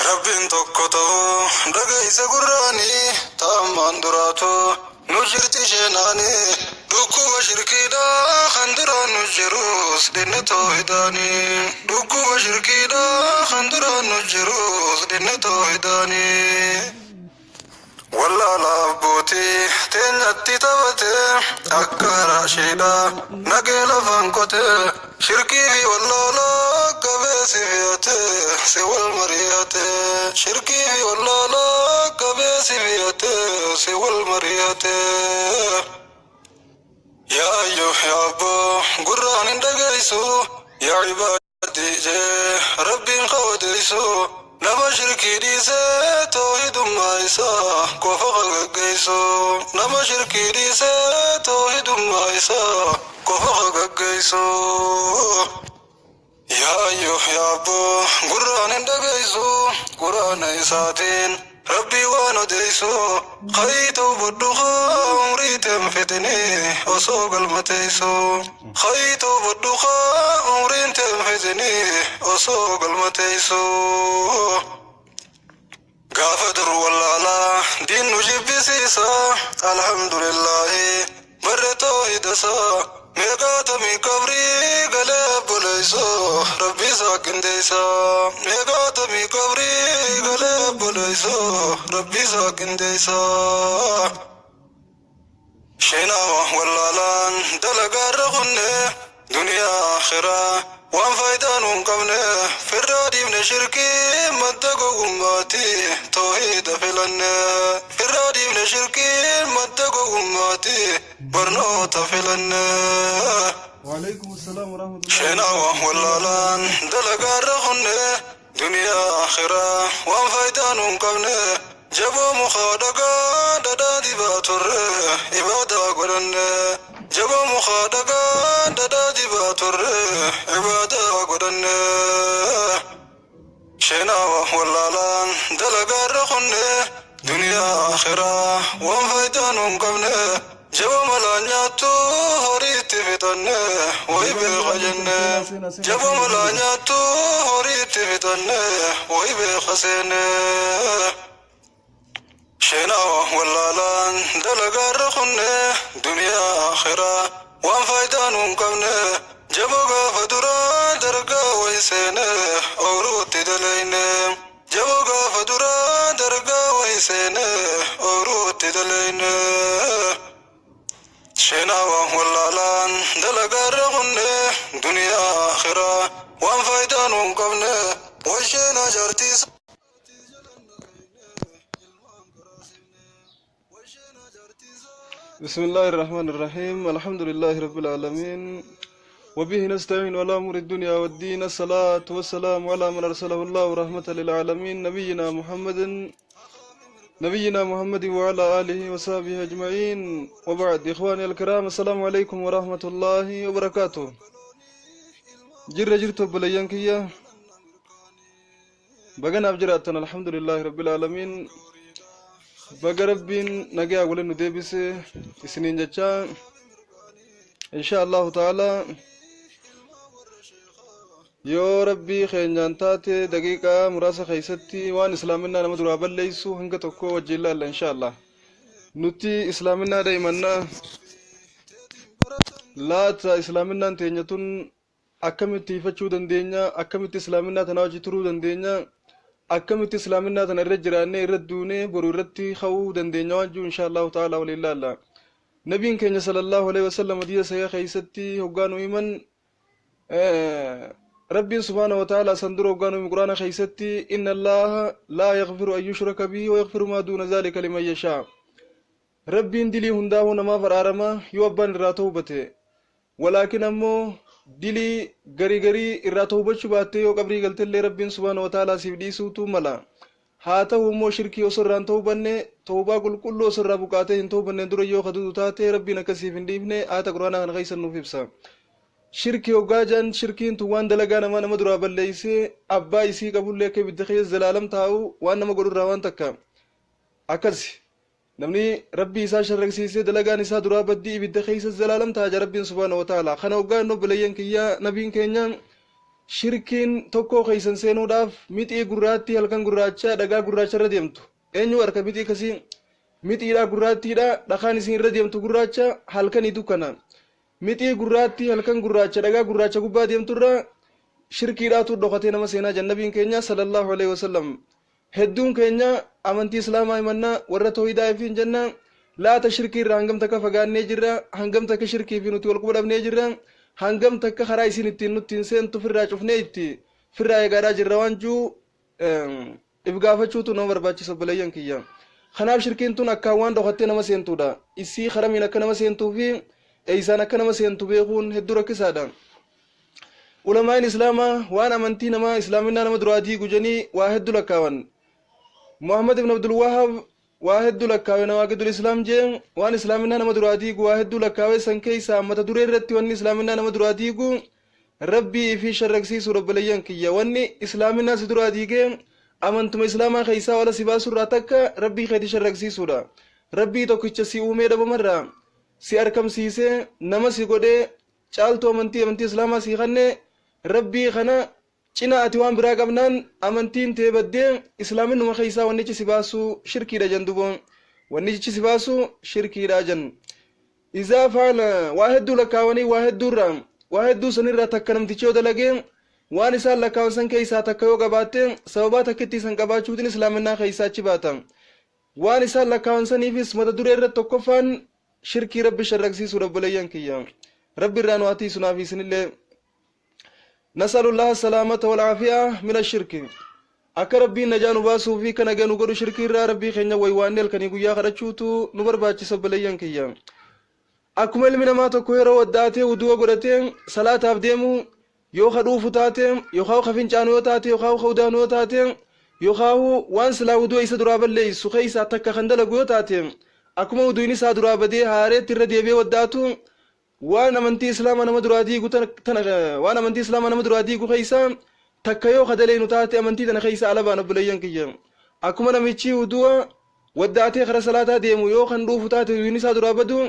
Rabbiin tokko ta'uu dhageessa gurraanii ta'ammaan duraatu nu jirti isheenaanii dhukkuba shirkiidhaa kan duraan nu jirus dinne toohidaanii dhukkuba shirkiidhaa kan duraan nu jirus dinne toohidaanii. Wallaala abbootii teenyatti taphate akka raashiidha nagee lafaan qote shirkii fi wallaala qabeessi fe'ate si wal mari'ate shirkii fi wallaala qabeessi fe'ate si wal mari'ate. Yaa ayyuh yaa abboo gurraan hin dhageessu yaa ibaadii jee rabbiin qabateessu. Nama shirkii dhiisee toohidummaa isaa qofa gaggeessu. Nama shirkii dhiisee toohidummaa isaa qofa gaggeessu. Yaa ayyuh yaa abboo gurraan hin dhageessu quraana isaatiin rabbii waan odeessu khayitoo bodduqaa umrii teen fitini osoo galmateessu khayitoo bodduqaa umriin teen fitini osoo galmateessu. Gaafa dur wallaalaa diin nu jibbisiisa alhamdulillahi barre toohidasaa meeqaatamii qabrii galee obboleessu rabbi isaa qindeessa meeqaatamii qabrii galee obboleessu rabbi isaa qindeessa. Sheenaa wallaalaan dalagaarra kunne duniyaa akhiraa waan faayidaa nuun qabne firraa dhiifne shirkii madda gowwummaati toohida filanne firraa dhiifne shirkii madda gowwummaati barnoota filanne. وعليكم السلام ورحمة الله. Sheenaa wallaalaan dalagaarra kunne duniyaa akhiraa waan faayidaa nuun qabne jaboo mukaa dhagaa dhadhaa dibaa turre ibaadaa godhanne jaboo mukaa dhagaa dhadhaa dibaa turre ibaadaa godhanne. Sheenaa wallaalaan dalagaarra kunne duniyaa akhiraa waan faayidaa nuun qabne jaboo malaa nyaattu horiitti fixanne wayi beeka jenne jaboo malaa nyaattu horiitti fixanne wayi beeka seenne. Sheenaa wallaalaan dalagaarra kunne duniyaa akhiraa waan faayidaa nuun qabne jaboo gaafa duraa dargaa wayi seene ooruutti dalayne jaboo gaafa duraa dargaa wayi seene ooruutti dalayne. Sheenaa wallaalaan dalagaarra kunne duniyaa akhiraa waan faayidaa nuun qabne washeenaa jaartii. بسم الله الرحمن الرحيم الحمد لله رب العالمين وبه نستعين على أمور الدنيا والدين الصلاة والسلام على من أرسله الله رحمة للعالمين نبينا محمد نبينا محمد وعلى آله وصحبه أجمعين وبعد إخواني الكرام السلام عليكم ورحمة الله وبركاته جر جرت بليانكية بقنا بجراتنا الحمد لله رب العالمين baga rabbiin nagaa waliin nu deebise isiniin jecha insha allahu ta'ala yoo rabbii keenyaan taate daqiiqaa muraasa keessatti waan islaaminaa nama duraa balleessu hanga tokko wajjin laalla insha allah nuti islaaminaa daa'imannaa laata islaaminaan teenya tun akkamitti ifachuu dandeenya akkamitti islaaminaa tanaa wajji turuu dandeenya akkamitti islaaminaa tana irra jiraannee irra duunee boru irratti ka'uu dandeenya waan jiru insha allahu ta'ala waliin laalla nabiin keenya sallallahu alaihi wasallam hadiisa sahih keessatti hoggaa nu himan rabbiin subhaanahu wa ta'ala san dura hoggaa nu hime quraana keessatti inna allaha laa yaghfiru an yushraka bihi wa yaghfiru maa duuna zaalika liman yashaa rabbiin dilii hundaa'uu namaaf araarama yoo abbaan irraa tawbate walaakin ammoo dilii garii garii irraa tawbachuu baattee yoo qabrii galtellee rabbiin subhaana wa ta'ala siif dhiisuutu mala haa ta'u immoo shirkii osoo irraa hin tawbanne tawbaa qulqulluu osoo irraa buqaatee hin tawbanne dura yoo kaduutu taate rabbiin akkasiif hin dhiifne aayata quraanaa kana keessa nuuf ibsa. Shirkii hoggaa jedhan shirkiin tun waan dalagaa namaa nama duraa balleessee abbaa isii qabullee akka ibidda keessa zalaalam taa'u waan nama godhurraa waan takka akkasi. Namni rabbii isaa sharraqsiisee dalagaan isaa duraa baddii ibidda keessa zalaalam ta'a jaa rabbiin subhaana wa ta'ala. Kana hoggaa inni obboleeyyan kiyyaa nabiin keenya Shirkiin tokkoo keeysan seenuudhaaf mixii gurraattii halkan gurraacha dhagaa gurraacha irra deemtu. Eenyu harka mixii kasii mixiidha gurraattiidha, dhakaan isin irra deemtu gurraacha, halkanii dukkana. Mixii gurraattii halkan gurraacha dhagaa gurraacha gubbaa deemturra shirkiidhaatu dhokatee nama seenaa jannabiin keenya sallallahu alaihi wasallam. Hedduun keenya amantii islaamaa himannaa, warra toohidaa ifiin jenna. Laata shirkii irraa hangam takka fagaannee jirra? Hangam takka shirkii fi nuti wal quba dhabnee jirra? Hangam takka karaa isin ittiin nuttiin seentu firraa cufnee itti firraa eegaadhaa jirra? Waan juu if gaafachuutu nama barbaachisa, obboleeyyan kiyya. Kanaaf shirkiin tun akkaan waan dhokattee nama seentuudha. Isii karamiin akka nama seentuu fi eeysaan akka nama seentu beekuun hedduu rakkisaadha. Ulamaa'in islaamaa waan amantii namaa, islaaminaa nama duraa diigu jedhanii waa hedduu lakkaawan. Muhammad ibn Abdul Wahab waa hedduu lakkaawe. Nawaaqidul islaam jee waan islaaminaa nama duraa diigu waa hedduu lakkaawe. San keessaa mata duree irratti wanni islaaminaa nama duraa diigu rabbii fi sharraqsiisuu. Obboleeyyan kiyya, wanni islaaminaa si duraa diigee amantuma islaamaa keessaa wala si baasurraa takka rabbii keetii sharraqsiisuudha. Rabbii tokkicha si uumee dhabamarraa si arkamsiisee nama si godhee caaltuu amantii islaamaa si kanne, rabbii kana cina ati waan biraa qabnaan amantiin tee baddee islaaminuma keessaa wannichi si baasuu shirkiidha jan. Duboon wannichi si baasuu shirkiidha jan. Izaa faala waa hedduu lakkaawanii, waa hedduurraa waa hedduu sanirraa takka namtichi yoo dalagee, waan isaan lakkaawan san keessaa takka yoo qabaatte, sababaa takkitti isan qabaachuutiin islaaminaa keessaa achi baata. Waan isaan lakkaawan saniifis mata duree irratti tokkoffaan shirkii rabbi sharraqsiisuudha. Obboleeyyan kiyya, rabbi irraa nu haa tiisu naaf isinillee. نسأل الله السلامة والعافية من الشرك. Akka rabbiin najaa nu baasuu fi kana nu godhu shirkii irraa rabbii keenya waywaannee halkanii guyyaa kadhachuutu nu barbaachisa, obboleeyyan kiyya. Akkuma ilmi namaa tokko yeroo waddaatee wudu'a godhatee salaataaf deemu, yoo ka dhuufu taate, yookaan ka fincaanu yoo taate, yookaan ka udaanu yoo taate, yookaan waan silaa wudu'a isa duraa balleessu keessaa takka kan dalagu yoo taate, akkuma wuduun isaa duraa badee haareetti irra deebi'ee waddaatu, waan amantii islaamaa nama duraa diigu tana, waan amantii islaamaa nama duraa diigu keessaa takka yoo kadaleenu taate, amantii tana keessa ala baan. Obboleeyyan kiyya, akkuma namichi wudu'a waddaatee kara salaataa deemu yoo kan dhuufu taate wuduun isaa duraa badu,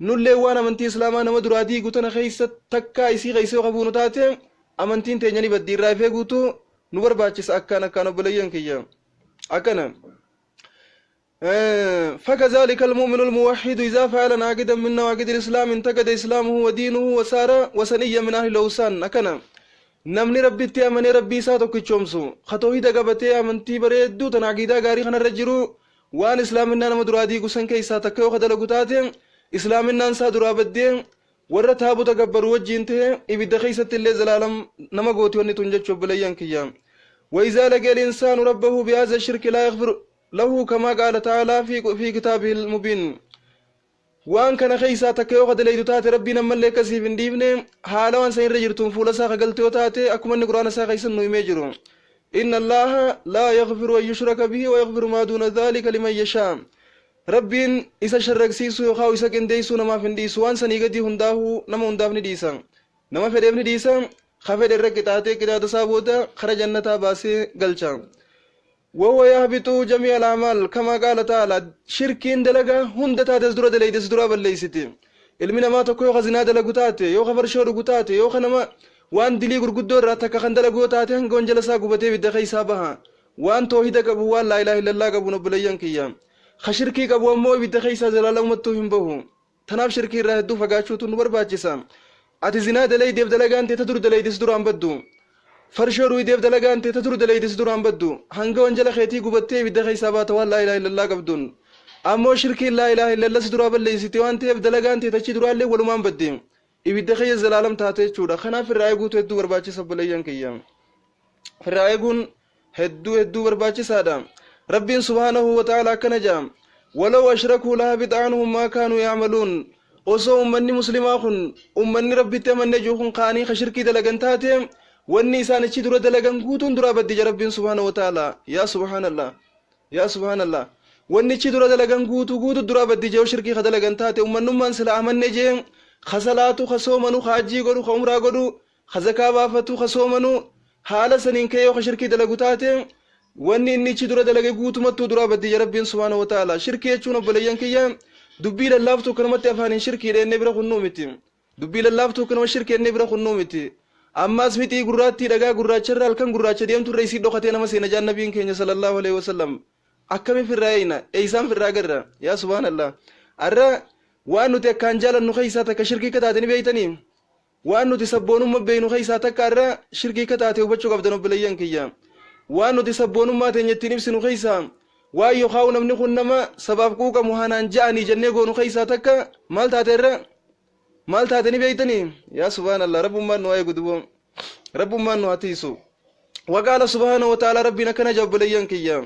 nullee waan amantii islaamaa nama duraa diigu tana keessa takka isii keessa yoo qabuunu taate, amantiin teenya ni baddi. Irraa ifee guutuu nu barbaachisa akkaan akkaan, obboleeyyan kiyya, akkana. فكذلك المؤمن الموحد إذا فعل ناقدا من نواقض الإسلام انتقد إسلامه ودينه وصار وثنيا من أهل الأوثان. أكنا namni rabbitti amanee rabbii isaa tokkichoomsu, ka toohida qabatee amantii bareedduu tan aqiidaa gaarii kanarra jiru, waan islaaminaa nama duraa diigu san keessaa takka yoo ka dalagu taate, islaaminaan isaa duraa baddee warra taabota gabbaru wajjiin ta'e ibidda keessatti illee zalaalam nama gooti wanni tun jechuu, obboleeyyan kiyya. وإذا لقي الإنسان ربه بهذا الشرك لا يغفر له كما قال تعالى في كتابه المبين. Waan kana keessaa takka yoo kadalaydu taate, rabbiin ammallee akkasiif hin dhiifne. Haala waan san irra jirtuun fuula isaa kagalte yoo taate, akkuma inni quraana isaa keessan nu himee jiru, إن الله لا يغفر أن يشرك به ويغفر ما دون ذلك لمن يشاء. Rabbiin isa sharraqsiisuu yookaan isa qindeessuu namaaf hin dhiisu. Waan sanii gadi hundaa'uu nama hundaaf ni dhiisa, nama fedheef ni dhiisa. Ka fedhe irra qixaatee qixaata isaa booda kara jannataa baasee galcha. وهو يهبط جميع الأعمال كما قال تعالى. شركين دلقا هند تاتس درا دليدس درا بليستي. Ilmi namaa tokko yoo zinaa dalagu taate, yoo farshoo dhugu taate, yoo nama waan dilii gurguddoo irraa takka kan dalagu yoo taate, hanga wanjala isaa gubatee ibidda keessaa baha. Waan toohida qabu, waan laa ilaaha illallaa qabu, obboleeyyan kiyya. Ka shirkii qabu ammoo ibidda keessaa zalaalamummattuu hin bahu. Tanaaf shirkii irraa hedduu fagaachuutu nu barbaachisa. Ati zinaa dalaydeef dalagaan ta'e ta dur dalaydis duraan baddu, farshoo dhuydeef dalagaan ta'e ta dur dalaydis duraan baddu. Hanga wanjala keetii gubattee ibidda keessaa baata waan laa ilaaha illallaa qabduun. Ammoo shirkiin laa ilaaha illallaa si duraa balleessite waan ta'eef, dalagaan ta'e tachi duraallee walumaan badde, ibidda keessa zalaalam taate jechuudha. Kanaaf irraa eeguutu hedduu barbaachisa, obboleeyyan kiyya. Irraa eeguun hedduu hedduu barbaachisaadha. Rabbiin subhaanahu wa ta'ala akkana jedha: ولو أشركوا لحبط عنهم ما كانوا يعملون. Osoo ummanni muslimaa kun, ummanni rabbitti amanne jiru kun, kaanii ka shirkii dalagan taate, wanni isaan achi dura dalagan guutuun duraa baddi jira rabbiin subhaanahu wa ta'ala. Yaa subhaanallah, yaa subhaanallah, wanni achi dura dalagan guutuu guutuu duraa baddi jee shirkii ka dalagan taate. Ummannummaan sila amanne jee ka salaatu, ka soomanu, ka hajjii godhu, ka umraa godhu, ka zakaa baafatu, ka soomanu, haala saniin ka'ee yoo ka shirkii dalagu taate, wanni inni achi dura dalage guutumattuu duraa baddi jee rabbiin subhaanahu wa ta'ala. Shirkii jechuun, obboleeyyan kiyya, dubbii lallaaftuu kanumatti afaaniin shirkii dheennee bira kunnuu miti. Dubbii lallaaftuu kanuma shirkii ennee bira kunnuu miti. Ammaas mixii gurraattii dhagaa gurraacharra halkan gurraacha deemturra isii dhokatee nama seena jaan nabiin keenya sallallahu alaihi wasallam. Akkami firraa eeyna? Eeysaan firraa garra? Yaa subhaanallah, arra waan nuti akkaan jaalannu keessaa takka shirkii akka taate ni beeytanii? Waan nuti sabboonummaa beeynu keessaa takka arra shirkii akka taate hubachuu qabdan, obboleeyyan kiyya. Waan nuti sabboonummaa teenya ittiin ibsinu keessaa, waan yookaan namni kun nama sabaaf quuqamu hanaan ja'anii jennee goonu keessaa takka maal taate irra? Maal taate ni beeytanii? Yaa subhaanallah, rabbummaan nu haa eegu duboo, rabbummaan nu haa tiisu. Waqaala subhaanahu wa ta'ala, rabbiin akkana jaa, obboleeyyan kiyya,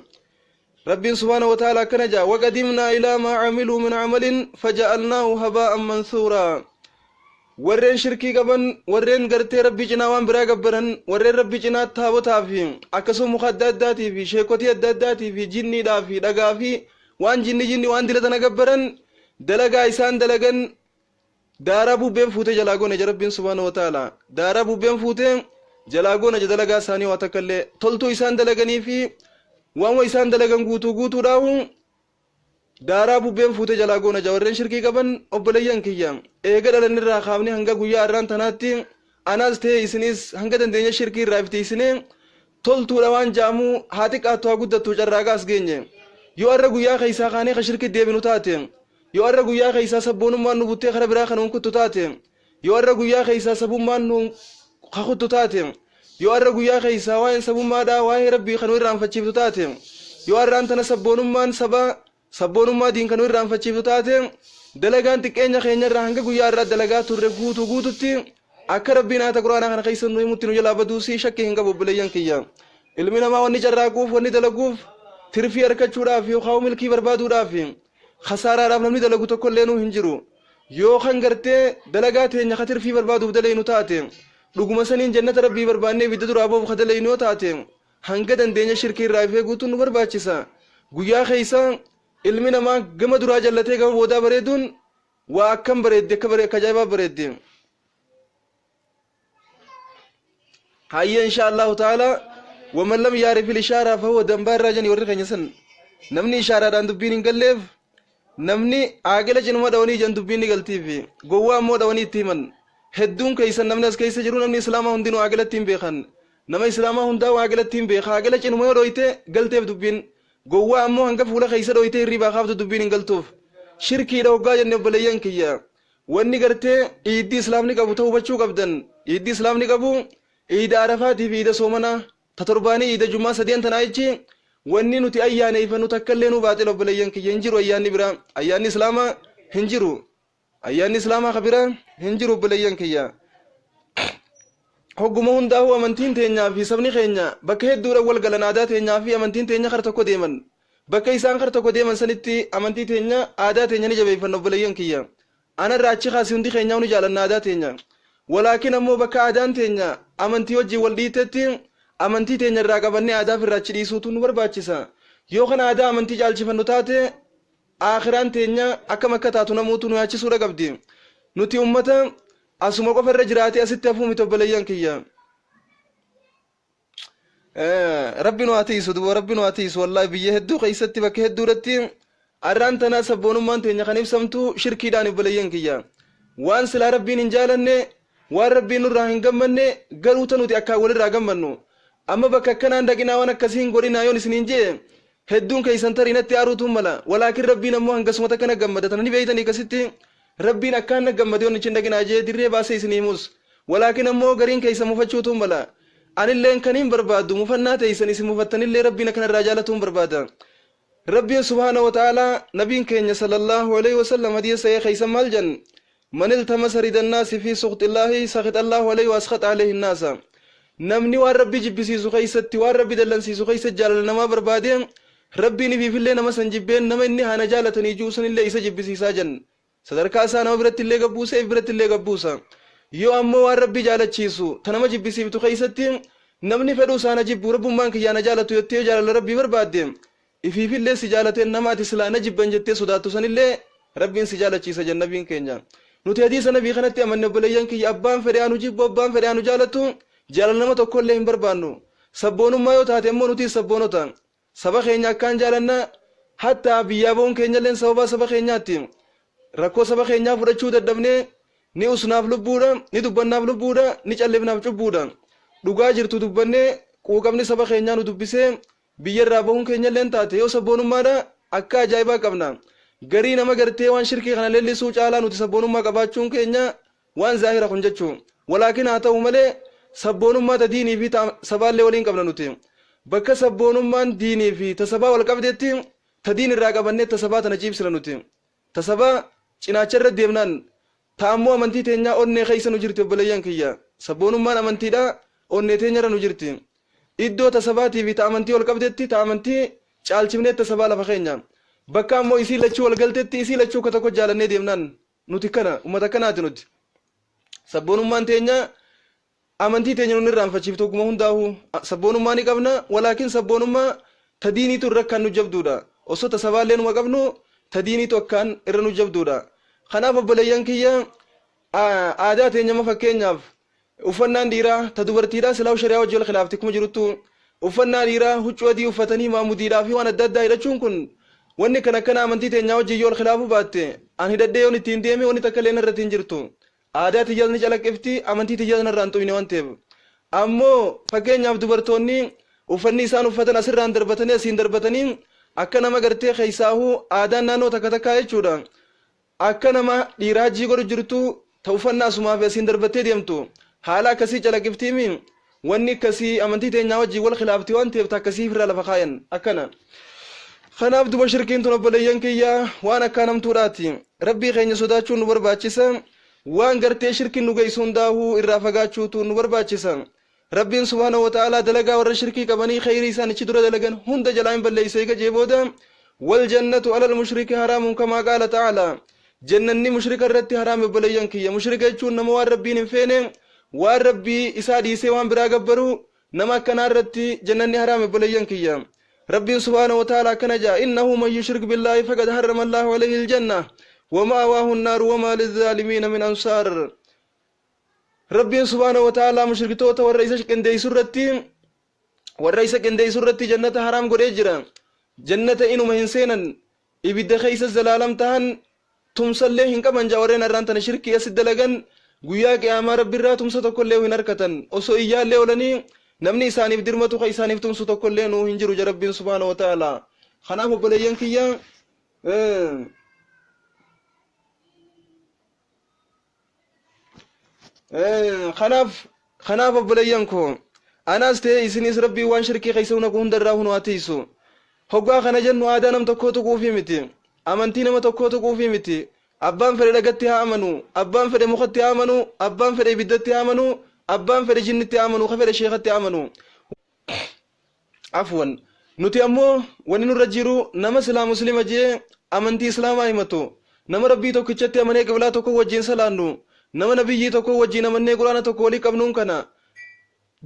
rabbiin subhaanahu wa ta'ala akkana jaa: waqadimnaa ilaa maa camiluu min camalin faja'alnaahu habaa'an mansuuraa. Warreen shirkii qaban, warreen gartee rabbii cinaa waan biraa gabbaran, warreen rabbii cinaa taabotaa fi akkasuma muka adda addaatii fi sheekotii adda addaatii fi jinniidhaa fi dhagaa fi waan jinni jinni waan dilatana gabbaran, dalagaa isaan dalagan daaraa bubbeen fuutee jalaa goone ja rabbiin subhaanahu wa ta'ala. Daaraa bubbeen fuutee jalaa goone ja dalagaa isaanii. Waa takka illee toltuu isaan dalaganii fi waan isaan dalagan guutuu guutuudhaahu daaraa bubbeen fuutee jalaa goona ja warreen shirkii qaban. Obboleeyyan kiyya, eega dhalanirraa kaafne hanga guyyaa har'aan tanaatti anaas ta'e isinis hanga dandeenya shirkii irraa iftiisine toltuudha waan ja'amu haa xiqqaattu haa guddattu carraaqaa as geenye. Yoo har'a guyyaa keessaa kaanee ka shirkii deebinu taate, yoo har'a guyyaa keessaa sabboonummaan nu buttee kara biraa kan kuttu taate, yoo har'a guyyaa keessaa sabummaan nu kakuttu taate, yoo har'a guyyaa keessaa waa'een sabummaadhaa waa'ee rabbii kan nu irraanfachiiftu taate, yoo har'aan tana sabboonummaan sabaa sabboonummaa diin kan nu irraanfachiiftu taate, dalagaan xiqqeenya keenya irraa hanga guyyaa irraa dalagaa turre guutuu guututti akka rabbiin aayata quraanaa kana keessa nu himutti nu jalaa baduusii shakkii hin qabu, obboleeyyan kiyya. Ilmi namaa wanni carraaquuf, wanni dalaguuf tirfii argachuudhaaf yookaan milkii barbaaduudhaaf. Khasaaraadhaaf namni dalagu tokko illee nuu hin jiru. Yoo kan gartee dalagaa teenya ka tirfii barbaaduuf dalaynu taate, dhuguma saniin jannata rabbii barbaannee ibidda duraa boof ka dalaynu yoo taate, hanga dandeenya shirkii irraa ifee guutuun nu barbaachisa. Guyyaa keessa ilmi namaa gama duraa jallatee gama boodaa bareeduun waa akkam bareedde, akka bare akka ajaa'ibaa bareedde. Hayyee, insha Allahu ta'ala, waman lam yaarif ishaaraa fahuwa dambaa irraa jani warri keenya san. Namni ishaaraadhaan dubbiin hin galleef, namni aaqila cinuma dhawanii jan dubbiin ni galtiifi, gowwaa ammoo dhawanii itti himan. Hedduun keeysan namni as keessa jiru, namni islaamaa hundinuu aaqilatti hin beekan. Nama islaamaa hundaa aaqilatti hin beeka. Aaqila cinuma yoo dhoyte galteef dubbiin, gowwaa ammoo hanga fuula keessa dhoyte hirribaa kaaftu dubbiin hin galtuuf. Shirkiidha hoggaa jenne, obboleeyyan kiyya, wanni gartee iiddi islaamni qabu ta'uu hubachuu qabdan. Iiddi islaamni qabu iida arafaatii fi iida soomanaa ta torbaanii, iida jumaa, sadeen tanaa jechi. Wanni nuti ayyaaneeffannu takka illee nu baaxila, obboleeyyan kiyya, hin jiru. Ayyaanni biraa, ayyaanni islaamaa hin jiru. Ayyaanni islaamaa ka biraa hin jiru, obboleeyyan kiyya. Hogguma hundaa'uu amantiin teenyaa fi sabni keenya bakka hedduudha wal galan. Aadaa teenyaa fi amantiin teenya kara tokko deeman. Bakka isaan kara tokko deeman sanitti amantii teenya, aadaa teenya ni jabeeffanna, obboleeyyan kiyya. Anarraa achi kaasee hundi keenyaa ni jaalanna aadaa teenya. Walaakin ammoo bakka aadaan teenya amantii wajjin wal dhiitetti amantii teenya irraa qabannee aadaa ofirraa achi dhiisuutu nu barbaachisa. Yoo kana aadaa amantii caalchifannu taate, aakhiraan teenya akkam akka taatu namuutu nu yaachisuudha qabdi. Nuti ummata asuma qofa irra jiraate asitti hafuu miti, obboleeyyan kiyya. Rabbi nu haa tiisu duba, rabbi nu haa tiisu. Wallaahi biyya hedduu keessatti, bakka hedduudhatti arraan tana sabboonummaan teenya kan ibsamtu shirkiidhaan, obboleeyyan kiyya. Waan silaa rabbiin hin jaalanne, waan rabbiin nurraa hin gammanne, garuu ta nuti akkaan walirraa gammannu. Amma bakka akkanaan dhaqinaa, waan akkasii hin godhinaa yoon isiniin jee, hedduun keessan tarii natti aaruutu mala. Walaakin rabbiin ammoo hangasuma takka na gammada, tana ni beeytanii. Akkasitti rabbiin akkaan na gammade yoon ichi dhaqinaa jee dirree baasee isinii himus. Walaakin ammoo gariin keessa mufachuutu mala. Anilleen kaniin barbaadu mufannaa teeysan isin mufattanillee rabbiin akkanarraa jaalatuun barbaada. Rabbiin subhaana wa ta'aalaa, nabiin keenya sallallahu alaihi wasallam hadiisa sahih keessa maal jan? Man iltamasa rida nnaasi fi sukhxillaahi sakhita Allahu alaihi wa askhata alaihi nnaasa. Namni waan rabbi jibbisiisu keessatti, waan rabbi dallansiisu keessatti jaalala namaa barbaade, rabbiin ifiifillee nama san jibbeen nama inni haana jaalatanii jiru sanillee isa jibbisiisaa jan. Sadarkaa isaa nama biratti illee gabbuusa, if biratti illee gabbuusa. Yoo ammoo waan rabbi jaalachiisu ta nama jibbisiiftu keessatti namni fedhuu isaa na jibbu, rabbummaan kiyyaa na jaalatu jettee jaalala rabbii barbaadde, ifiifillee si jaalateen nama ati silaa na jibban jettee sodaattu sanillee rabbiin si jaalachiisa jan nabiin keenya. Nuti hadiisa nabii kanatti amanne, obboleeyyan kiyya. Abbaan fedhe anu jibbu, abbaan fedhe anu jaalatu, jaalala nama tokkollee hin barbaannu. Sabboonummaa yoo taate immoo nuti sabboonota saba keenya akkaan jaalanna. Hattaa biyyaa ba'uun keenyalleen sababaa saba keenyaatti. Rakkoo saba keenyaa fudhachuu dadhabnee Ni usnaaf lubbuudha, ni dubbannaaf lubbuudha, ni callifnaaf cubbuudha. Dhugaa jirtu dubbannee quuqamni saba keenyaa nu dubbisee biyyarraa bahuun keenya illee taate yoo sabboonummaadha akka ajaa'ibaa qabna. Garii nama gartee waan shirkii kana leellisuu caalaa nuti sabboonummaa qabaachuun keenya waan zaahira kun jechuu. Walaakin haa ta'u malee sabboonummaa ta diinii fi sabaallee waliin qabna nuti. Bakka sabboonummaan diinii fi ta sabaa wal qabdetti ta diin irraa qabannee ta sabaa tana ciibsina nuti. Ta sabaa cinaacha irra deemnaan ta ammoo amantii teenyaa onnee keessa nu jirti obboleeyyan kiyya. Sabboonummaan amantiidha onnee teenyarra nu jirti. Iddoo ta sabaatii fi ta amantii wal qabdetti ta amantii caalchifnee ta sabaa lafa keenya. Bakka ammoo isii lachuu wal galtetti isii lachuu akka tokko jaalannee deemnaan nuti kana uummata akkanaati nuti. Sabboonummaan teenya amantii teenya nun irraanfachiiftu ogguma hundaa'u sabboonummaa ni qabna, walaakin sabboonummaa ta diiniitu irra akkaan nu jabduudha. Osoo ta sabaallee numa qabnu ta diiniitu akkaan irra nu jabduudha. Kanaaf obboleeyyan kiyya, aadaa teenya ma fakkeenyaaf uffannaan dhiiraa ta dubartiidhaa silaa shari'aa wajji wal khilaafti akkuma jiruttu, uffannaa dhiiraa huccuu adii uffatanii maamudiidhaa fi waan adda addaa hidhachuun kun wanni kan akkana amantii teenyaa wajji yoo wal khilaafuu baatte an hidhadhee yoon ittiin deeme wanni takka illee irratti hin jirtu. Aadaa tiyyas ni calaqqifti, amantii tiyyas narraa hin xuyne waan ta'eef. Ammoo fakkeenyaaf dubartoonni uffanni isaan uffatan asirraan darbatanii asiin darbatanii akka nama gartee keessaahuu aadaan naannoo takka takkaa jechuudha. Akka nama dhiiraa hajjii godhu jirtu ta uffannaa asumaa fi asiin darbattee deemtu haala akkasii calaqqiftiimi, wanni akkasii amantii teenyaa wajjin wal khilaafti waan ta'eef ta akkasii ofirraa lafa kaayan akkana. Kanaaf duba shirkiin tun obboleeyyan kiyya waan akkaan hamtuudhaati. Rabbii keenya sodaachuun nu barbaachisa. Waan gartee shirkiin nu geessu hundaa'uu irraa fagaachuutu nu barbaachisa. Rabbiin subhaanahu wa ta'aalaa dalagaa warra shirkii qabanii khayrii isaan ichi dura dalagan hunda jalaa hin balleeysa eega jee booda, wal jannatu alal mushriki haraamun kamaa qaala ta'aalaa. Jannanni mushrika irratti haraami obboleeyyan kiyya. Mushrika jechuun nama waan Rabbiin hin feene, waan Rabbii isaa dhiisee waan biraa gabbaru, nama akkanaa irratti jannanni haraami obboleeyyan kiyya. Rabbiin subhaanahu wa ta'aalaa akkana jaa, innahu man yushrik billaahi faqad harrama Allaahu alayhi aljanna wa ma'awaahu annaaru wa maa lizzaalimiina min ansaar. Rabbiin subhaanahu wa ta'aalaa mushriktoota warra isa qindeessu irratti jannata haraam godhee jira. Jannata inuma hin seenan, ibidda keessa zalaalam tahan, tumsallee hin qaban jaa. Warreen arraan tana shirkii asit dalagan guyyaa qiyaamaa Rabbiirraa tumsa tokkollee hin harkatan. Osoo iyyaallee oolanii namni isaaniif dirmatu ka isaaniif tumsu tokkollee nuu hin jiru ja Rabbiin subhaanahu wa ta'aalaa. Kanaaf obboleeyyan kiyya, kanaaf obboleeyyan koo, anaas ta'e isinis Rabbii waan shirkii keessa naqu hundarraa hunu haa tiisu. Hoggaa kana jennu aadaa nam tokkoo tuquufii miti, amantii nama tokkoo tuquufii miti. Abbaan fedhe dhagatti haa amanu, abbaan fedhe mukatti haa amanu, abbaan fedhe ibiddatti haa amanu, abbaan fedhe jinnitti haa amanu, ka fedhe sheekatti haa amanu. Afwan, nuti ammoo wanni nurra jiru nama silaa muslima jee amantii islaamaa himatu, nama Rabbii tokkichatti amanee qiblaa tokko wajjin salaannu, nama nabiyyii tokko wajjin amannee quraana tokko walii qabnuun kana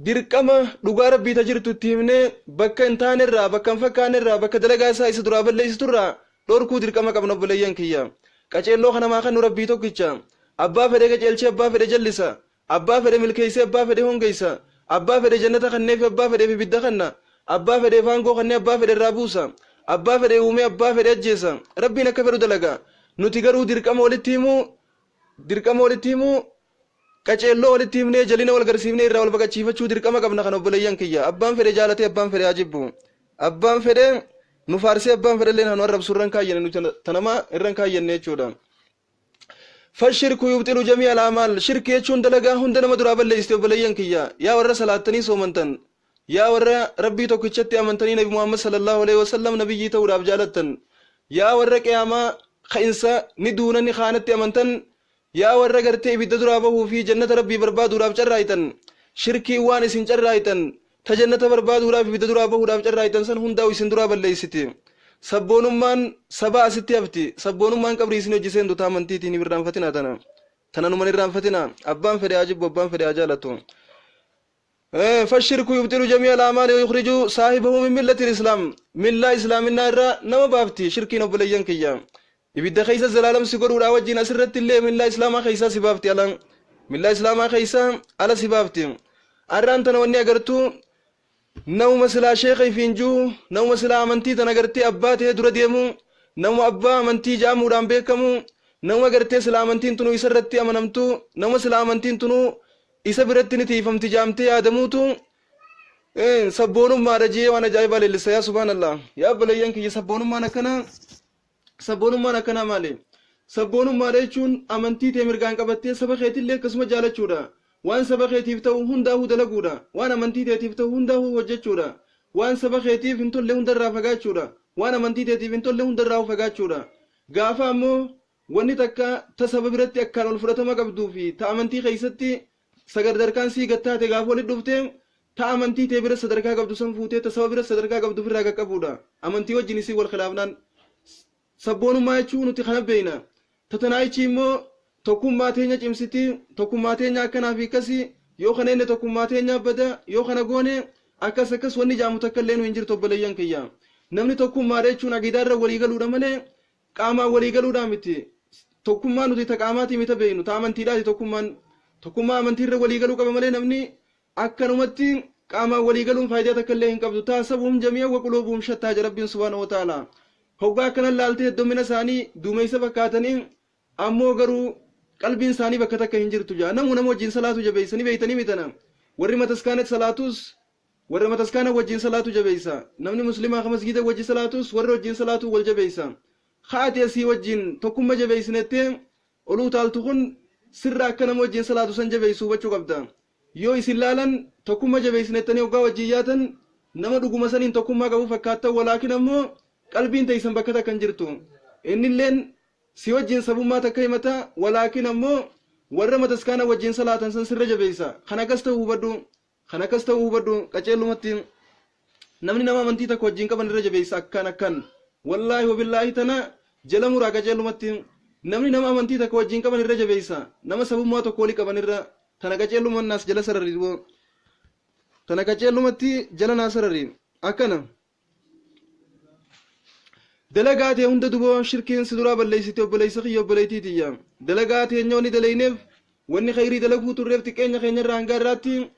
dirqama dhugaa Rabbii ta jirtu itti himnee bakka hin taanerraa, bakka hin fakkaannerraa, bakka dalagaa isaa isa duraa balleessiturraa dhorkuu dirqama qabna obboleeyyan kiyya. Qaceelloo kanamaa kan nu Rabbii tokkicha. Abbaa fedhe qaceelchee abbaa fedhe jallisa, abbaa fedhe milkeessee abbaa fedhe hongeessa, abbaa fedhe jannata kanneef abbaa fedheef ibidda kanna, abbaa fedhe faangoo kannee abbaa fedhe irraa buusa, abbaa fedhe uumee abbaa fedhe ajjeesa. Rabbiin akka fedhu dalaga. Nuti garuu dirqama walitti himuu, qaceelloo walitti himnee jalina wal garsiifnee irraa wal baqachiifachuu dirqama qabna. Kan obboleeyyan kiyya, abbaan fedhe jaalatee abbaan fedhe haa jibbu, abbaan fedhe nu faarsee abbaan fedhe illee nu arrabsu irran kaayyanne, nuti tanama irran kaayyanne jechuudha. فالشرك يبطل جميع الأعمال. Shirki jechuun dalagaa hunda nama duraa balleessite obboleeyyan kiyya. Yaa warra salaattanii soomantan, yaa warra Rabbii tokkichatti amantanii Nabi Muhammad sallallahu alaihi wasallam nabiyyii ta'uudhaaf jaalattan, yaa warra qiyaamaa ka'insa ni duuna ni kaanatti amantan, yaa warra gartee ibidda duraa bahuu fi jannata Rabbii barbaaduudhaaf carraayitan, shirkii waan isin carraayitan ta jannata barbaaduudhaaf ibidda duraa bahuudhaaf carraayitan san hundaa'u isin duraa balleessiti. Sabboonummaan sabaa asitti hafti, sabboonummaan qabrii isin hojii seentu ta amantiitiin hin irraanfatina. Tana numan irraanfatina. Abbaan fedhe haa jibbu, abbaan fedhe haa jaalatu. فالشرك يبطل جميع الأعمال ويخرج صاحبه من ملة الإسلام. ملة إسلامنا irraa nama baafti shirkiin obboleeyyan kiyya. Ibidda keessa zalaalam si godhuudha wajjin asirratti illee millaa islaamaa keessaa si baafti, ala millaa islaamaa keessa ala si baafti. Arraan tana wanni agartuu namuma silaa sheeka ifiin jiru, namuma silaa amantii tana gartee abbaa ta'ee dura deemu, nama abbaa amantii jaamuudhaan beekamu. Nama gartee sila amantiin tunuu isa irratti amanamtu, nama sila amantiin tunuu isa biratti ni tiifamti jaamtee yaadamuutu sabboonummaadha jee waan ajaa'ibaa leellisa. Yaa subhaanallah, yaa obboleeyyan kiyya, sabboonummaan akkanaa, sabboonummaan akkanaa maali? Sabboonummaadha jechuun amantii tee mirgaan qabattee saba keetillee akkasuma jaalachuudha. Waan saba keetiif ta'u hundaahuu dalaguudha. Waan amantii teetiif ta'u hundaahuu hojjechuudha. Waan saba keetiif hin tolle hundarraa fagaachuudha. Waan amantii teetiif hin tolle hundarraa fagaachuudha. Gaafa ammoo wanni takka ta saba biratti akkaan ol fudhatama qabduu fi ta amantii keessatti sadarkaan sii gattaate gaafa walitti dhufte, ta amantii tee bira sadarkaa qabdu san fuutee ta saba bira sadarkaa qabdu ofirraa qaqqabuudha. Amantii wajjin isii wal khilaafnaan sabboonummaa jechuun nuti kana beeyna. Tatanaayichi immoo tokkummaa teenya cimsiti, tokkummaa teenya akkanaa fi akkasii yoo kana inni tokkummaa teenya bada, yoo kana goone akkas akkas wanni jaamu takka illee nu hin jirtu. Obboleeyyan kiyya, namni tokkummaadha jechuun aqiidaarra walii galuudha malee qaamaan walii galuudhaa miti. Tokkummaa nuti ta qaamaatii mita beeynu, ta amantiidhaati. Tokkummaan tokkummaa amantiirra walii galuu qaba malee namni akkanumatti qaamaan walii galuun faayidaa takka illee hin qabdu. Taasabuhum jamii'an wa quluubuhum shattaa jedha Rabbiin subhaanahu wa ta'ala. Hoggaa akkanan laaltee heddummina isaanii duumeysa fakkaatanii, ammoo garuu qalbiin isaanii bakka takka hin jirtu jaa. Namu nama wajjin salaatu jabeessanii beeytanii mitana. Warri mataskaanatti salaatus warra mataskaana wajjin salaatu jabeessa. Namni muslimaa ka masgiida wajji salaatus warra wajjin salaatu wal jabeessa. Haati asii wajjin tokkumma jabeessinettee oluu taaltu kun sirra akka nama wajjin salaatu san jabeessu hubachuu qabda. Yoo isin laalan tokkumma jabeessinettanii hoggaa wajjin yaatan nama dhuguma saniin tokkummaa qabu fakkaattan, walaakin ammoo qalbiin teessan bakka takka hin jirtu. Innilleen si wajjin sabummaa takka himata, walaakin ammoo warra mataskaana wajjin salaatan san sirra jabeessa. Kan akkas ta'u hubadhu, kan akkas ta'u hubadhu. Qaceellumatti namni nama amantii takka wajjin qaban irra jabeessa akkaan akkan. Wallaahi wabillaahi, tana jala muraa, qaceellumatti namni nama amantii takka wajjin qaban irra jabeessa nama sabummaa tokko walii qaban irra. Tana qaceelluman naas jala sarari, tana qaceellumatti jala naa sarari. Akkana dalagaa ta'e hunda duba shirkiin si duraa balleessite. Obboleessa kiyya, obboleettii tiyya, dalagaa teenya wanni dalayneef, wanni khayrii dalaguu turreef, xiqqeenya keenya irraa hanga irraatti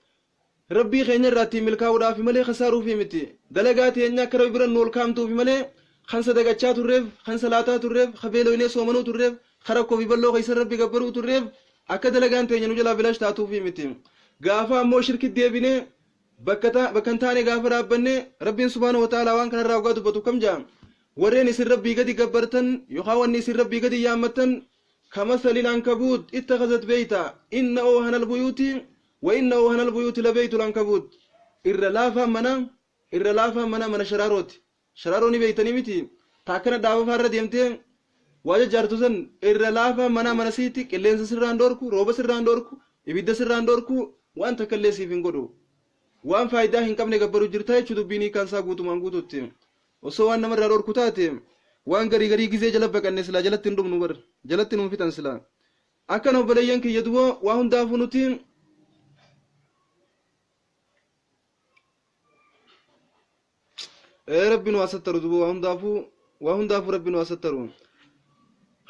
Rabbii keenya irraatti milkaa'uudhaaf malee kasaaruufi miti. Dalagaa teenya akka Rabbi bira nu ol kaamtuufi malee kan sadaqachaa turreef, kan salaataa turreef, kan beeloynee soomanuu turreef, kan rakkoo fi balloo keessa Rabbi gabbaruu turreef akka dalagaan teenya nu jalaa bilaash taatuufi miti. Gaafa ammoo shirki deebinee bakka hin taane gaafa dhaabbanne, Rabbiin subhaanahu wa ta'aalaa waan kanarraa ogaa dubbatu kam jaa? Warreen isin Rabbii gadi gabbartan yookaan wanni isin Rabbii gadi yaammattan كمثل العنكبوت اتخذت بيتا إن أوهن البيوت وإن أوهن البيوت لبيت العنكبوت. إر لافا منا، إر لافا منا mana shararooti. Shararooni beeytanii miti? Taakkana dhaaba faarra deemtee waa jajjaartu san. Irra laafaa mana mana siiti. Qilleensa sirraan dhorku, rooba sirraan dhorku, ibidda sirraan dhorku, waan takka illee siif hin godhu. Waan faayidaa hin qabne gabbaru jirta jechuu dubbiin hiikaan isaa guutumaan guututti. Osoo waan namarraa dhorku taate waan garii garii gizee jala baqanne silaa jalatti hin dhumnu bar, jalatti nuun fixan silaa. Akkana obboleeyyan kiyya, duboo waa hundaafuu nuti Rabbi nu asattaru. Duboo waa hundaafuu, waa hundaafuu Rabbi nu asattaru.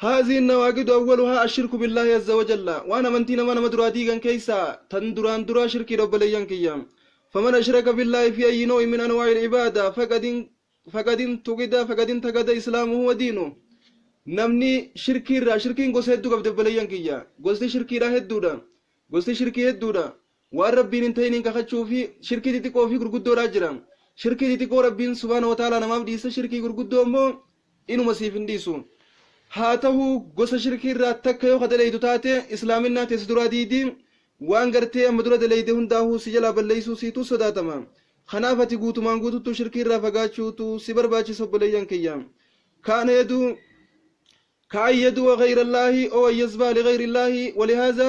هذه النواقض أولها الشرك بالله عز وجل. وأنا من تينا ما درا ديغان كيسا تن دران درا شركي رب كيام. فمن أشرك بالله في أي نوع من أنواع العبادة فقد انتقد إسلامه ودينه. Namni shirkiirraa, shirkiin gosa hedduu qabdi obboleeyyan kiyya. Gosti shirkiidhaa hedduudha. Gosti shirkii hedduudha. Waan Rabbiin hin ta'iniin kakachuu fi shirkii xixiqqoo fi gurguddoodhaa jira. Shirkii xixiqqoo Rabbiin subhaana wa ta'aalaa namaaf dhiisa, shirkii gurguddoo immoo inuma siif hin dhiisu. Haa ta'uu, gosa shirkii irraa takka yoo kadalaytu taate islaaminaa teessi duraa diidii, waan gartee amma dura dalayte hundaahuu si jalaa balleeysuu siitu sodaatama. Kanaaf ati guutumaan guututtuu shirkii irraa fagaachuutu si barbaachisa obboleeyyan kiyya. كان يدعو كأن يدعو غير الله أو أن يذبح لغير الله. ولهذا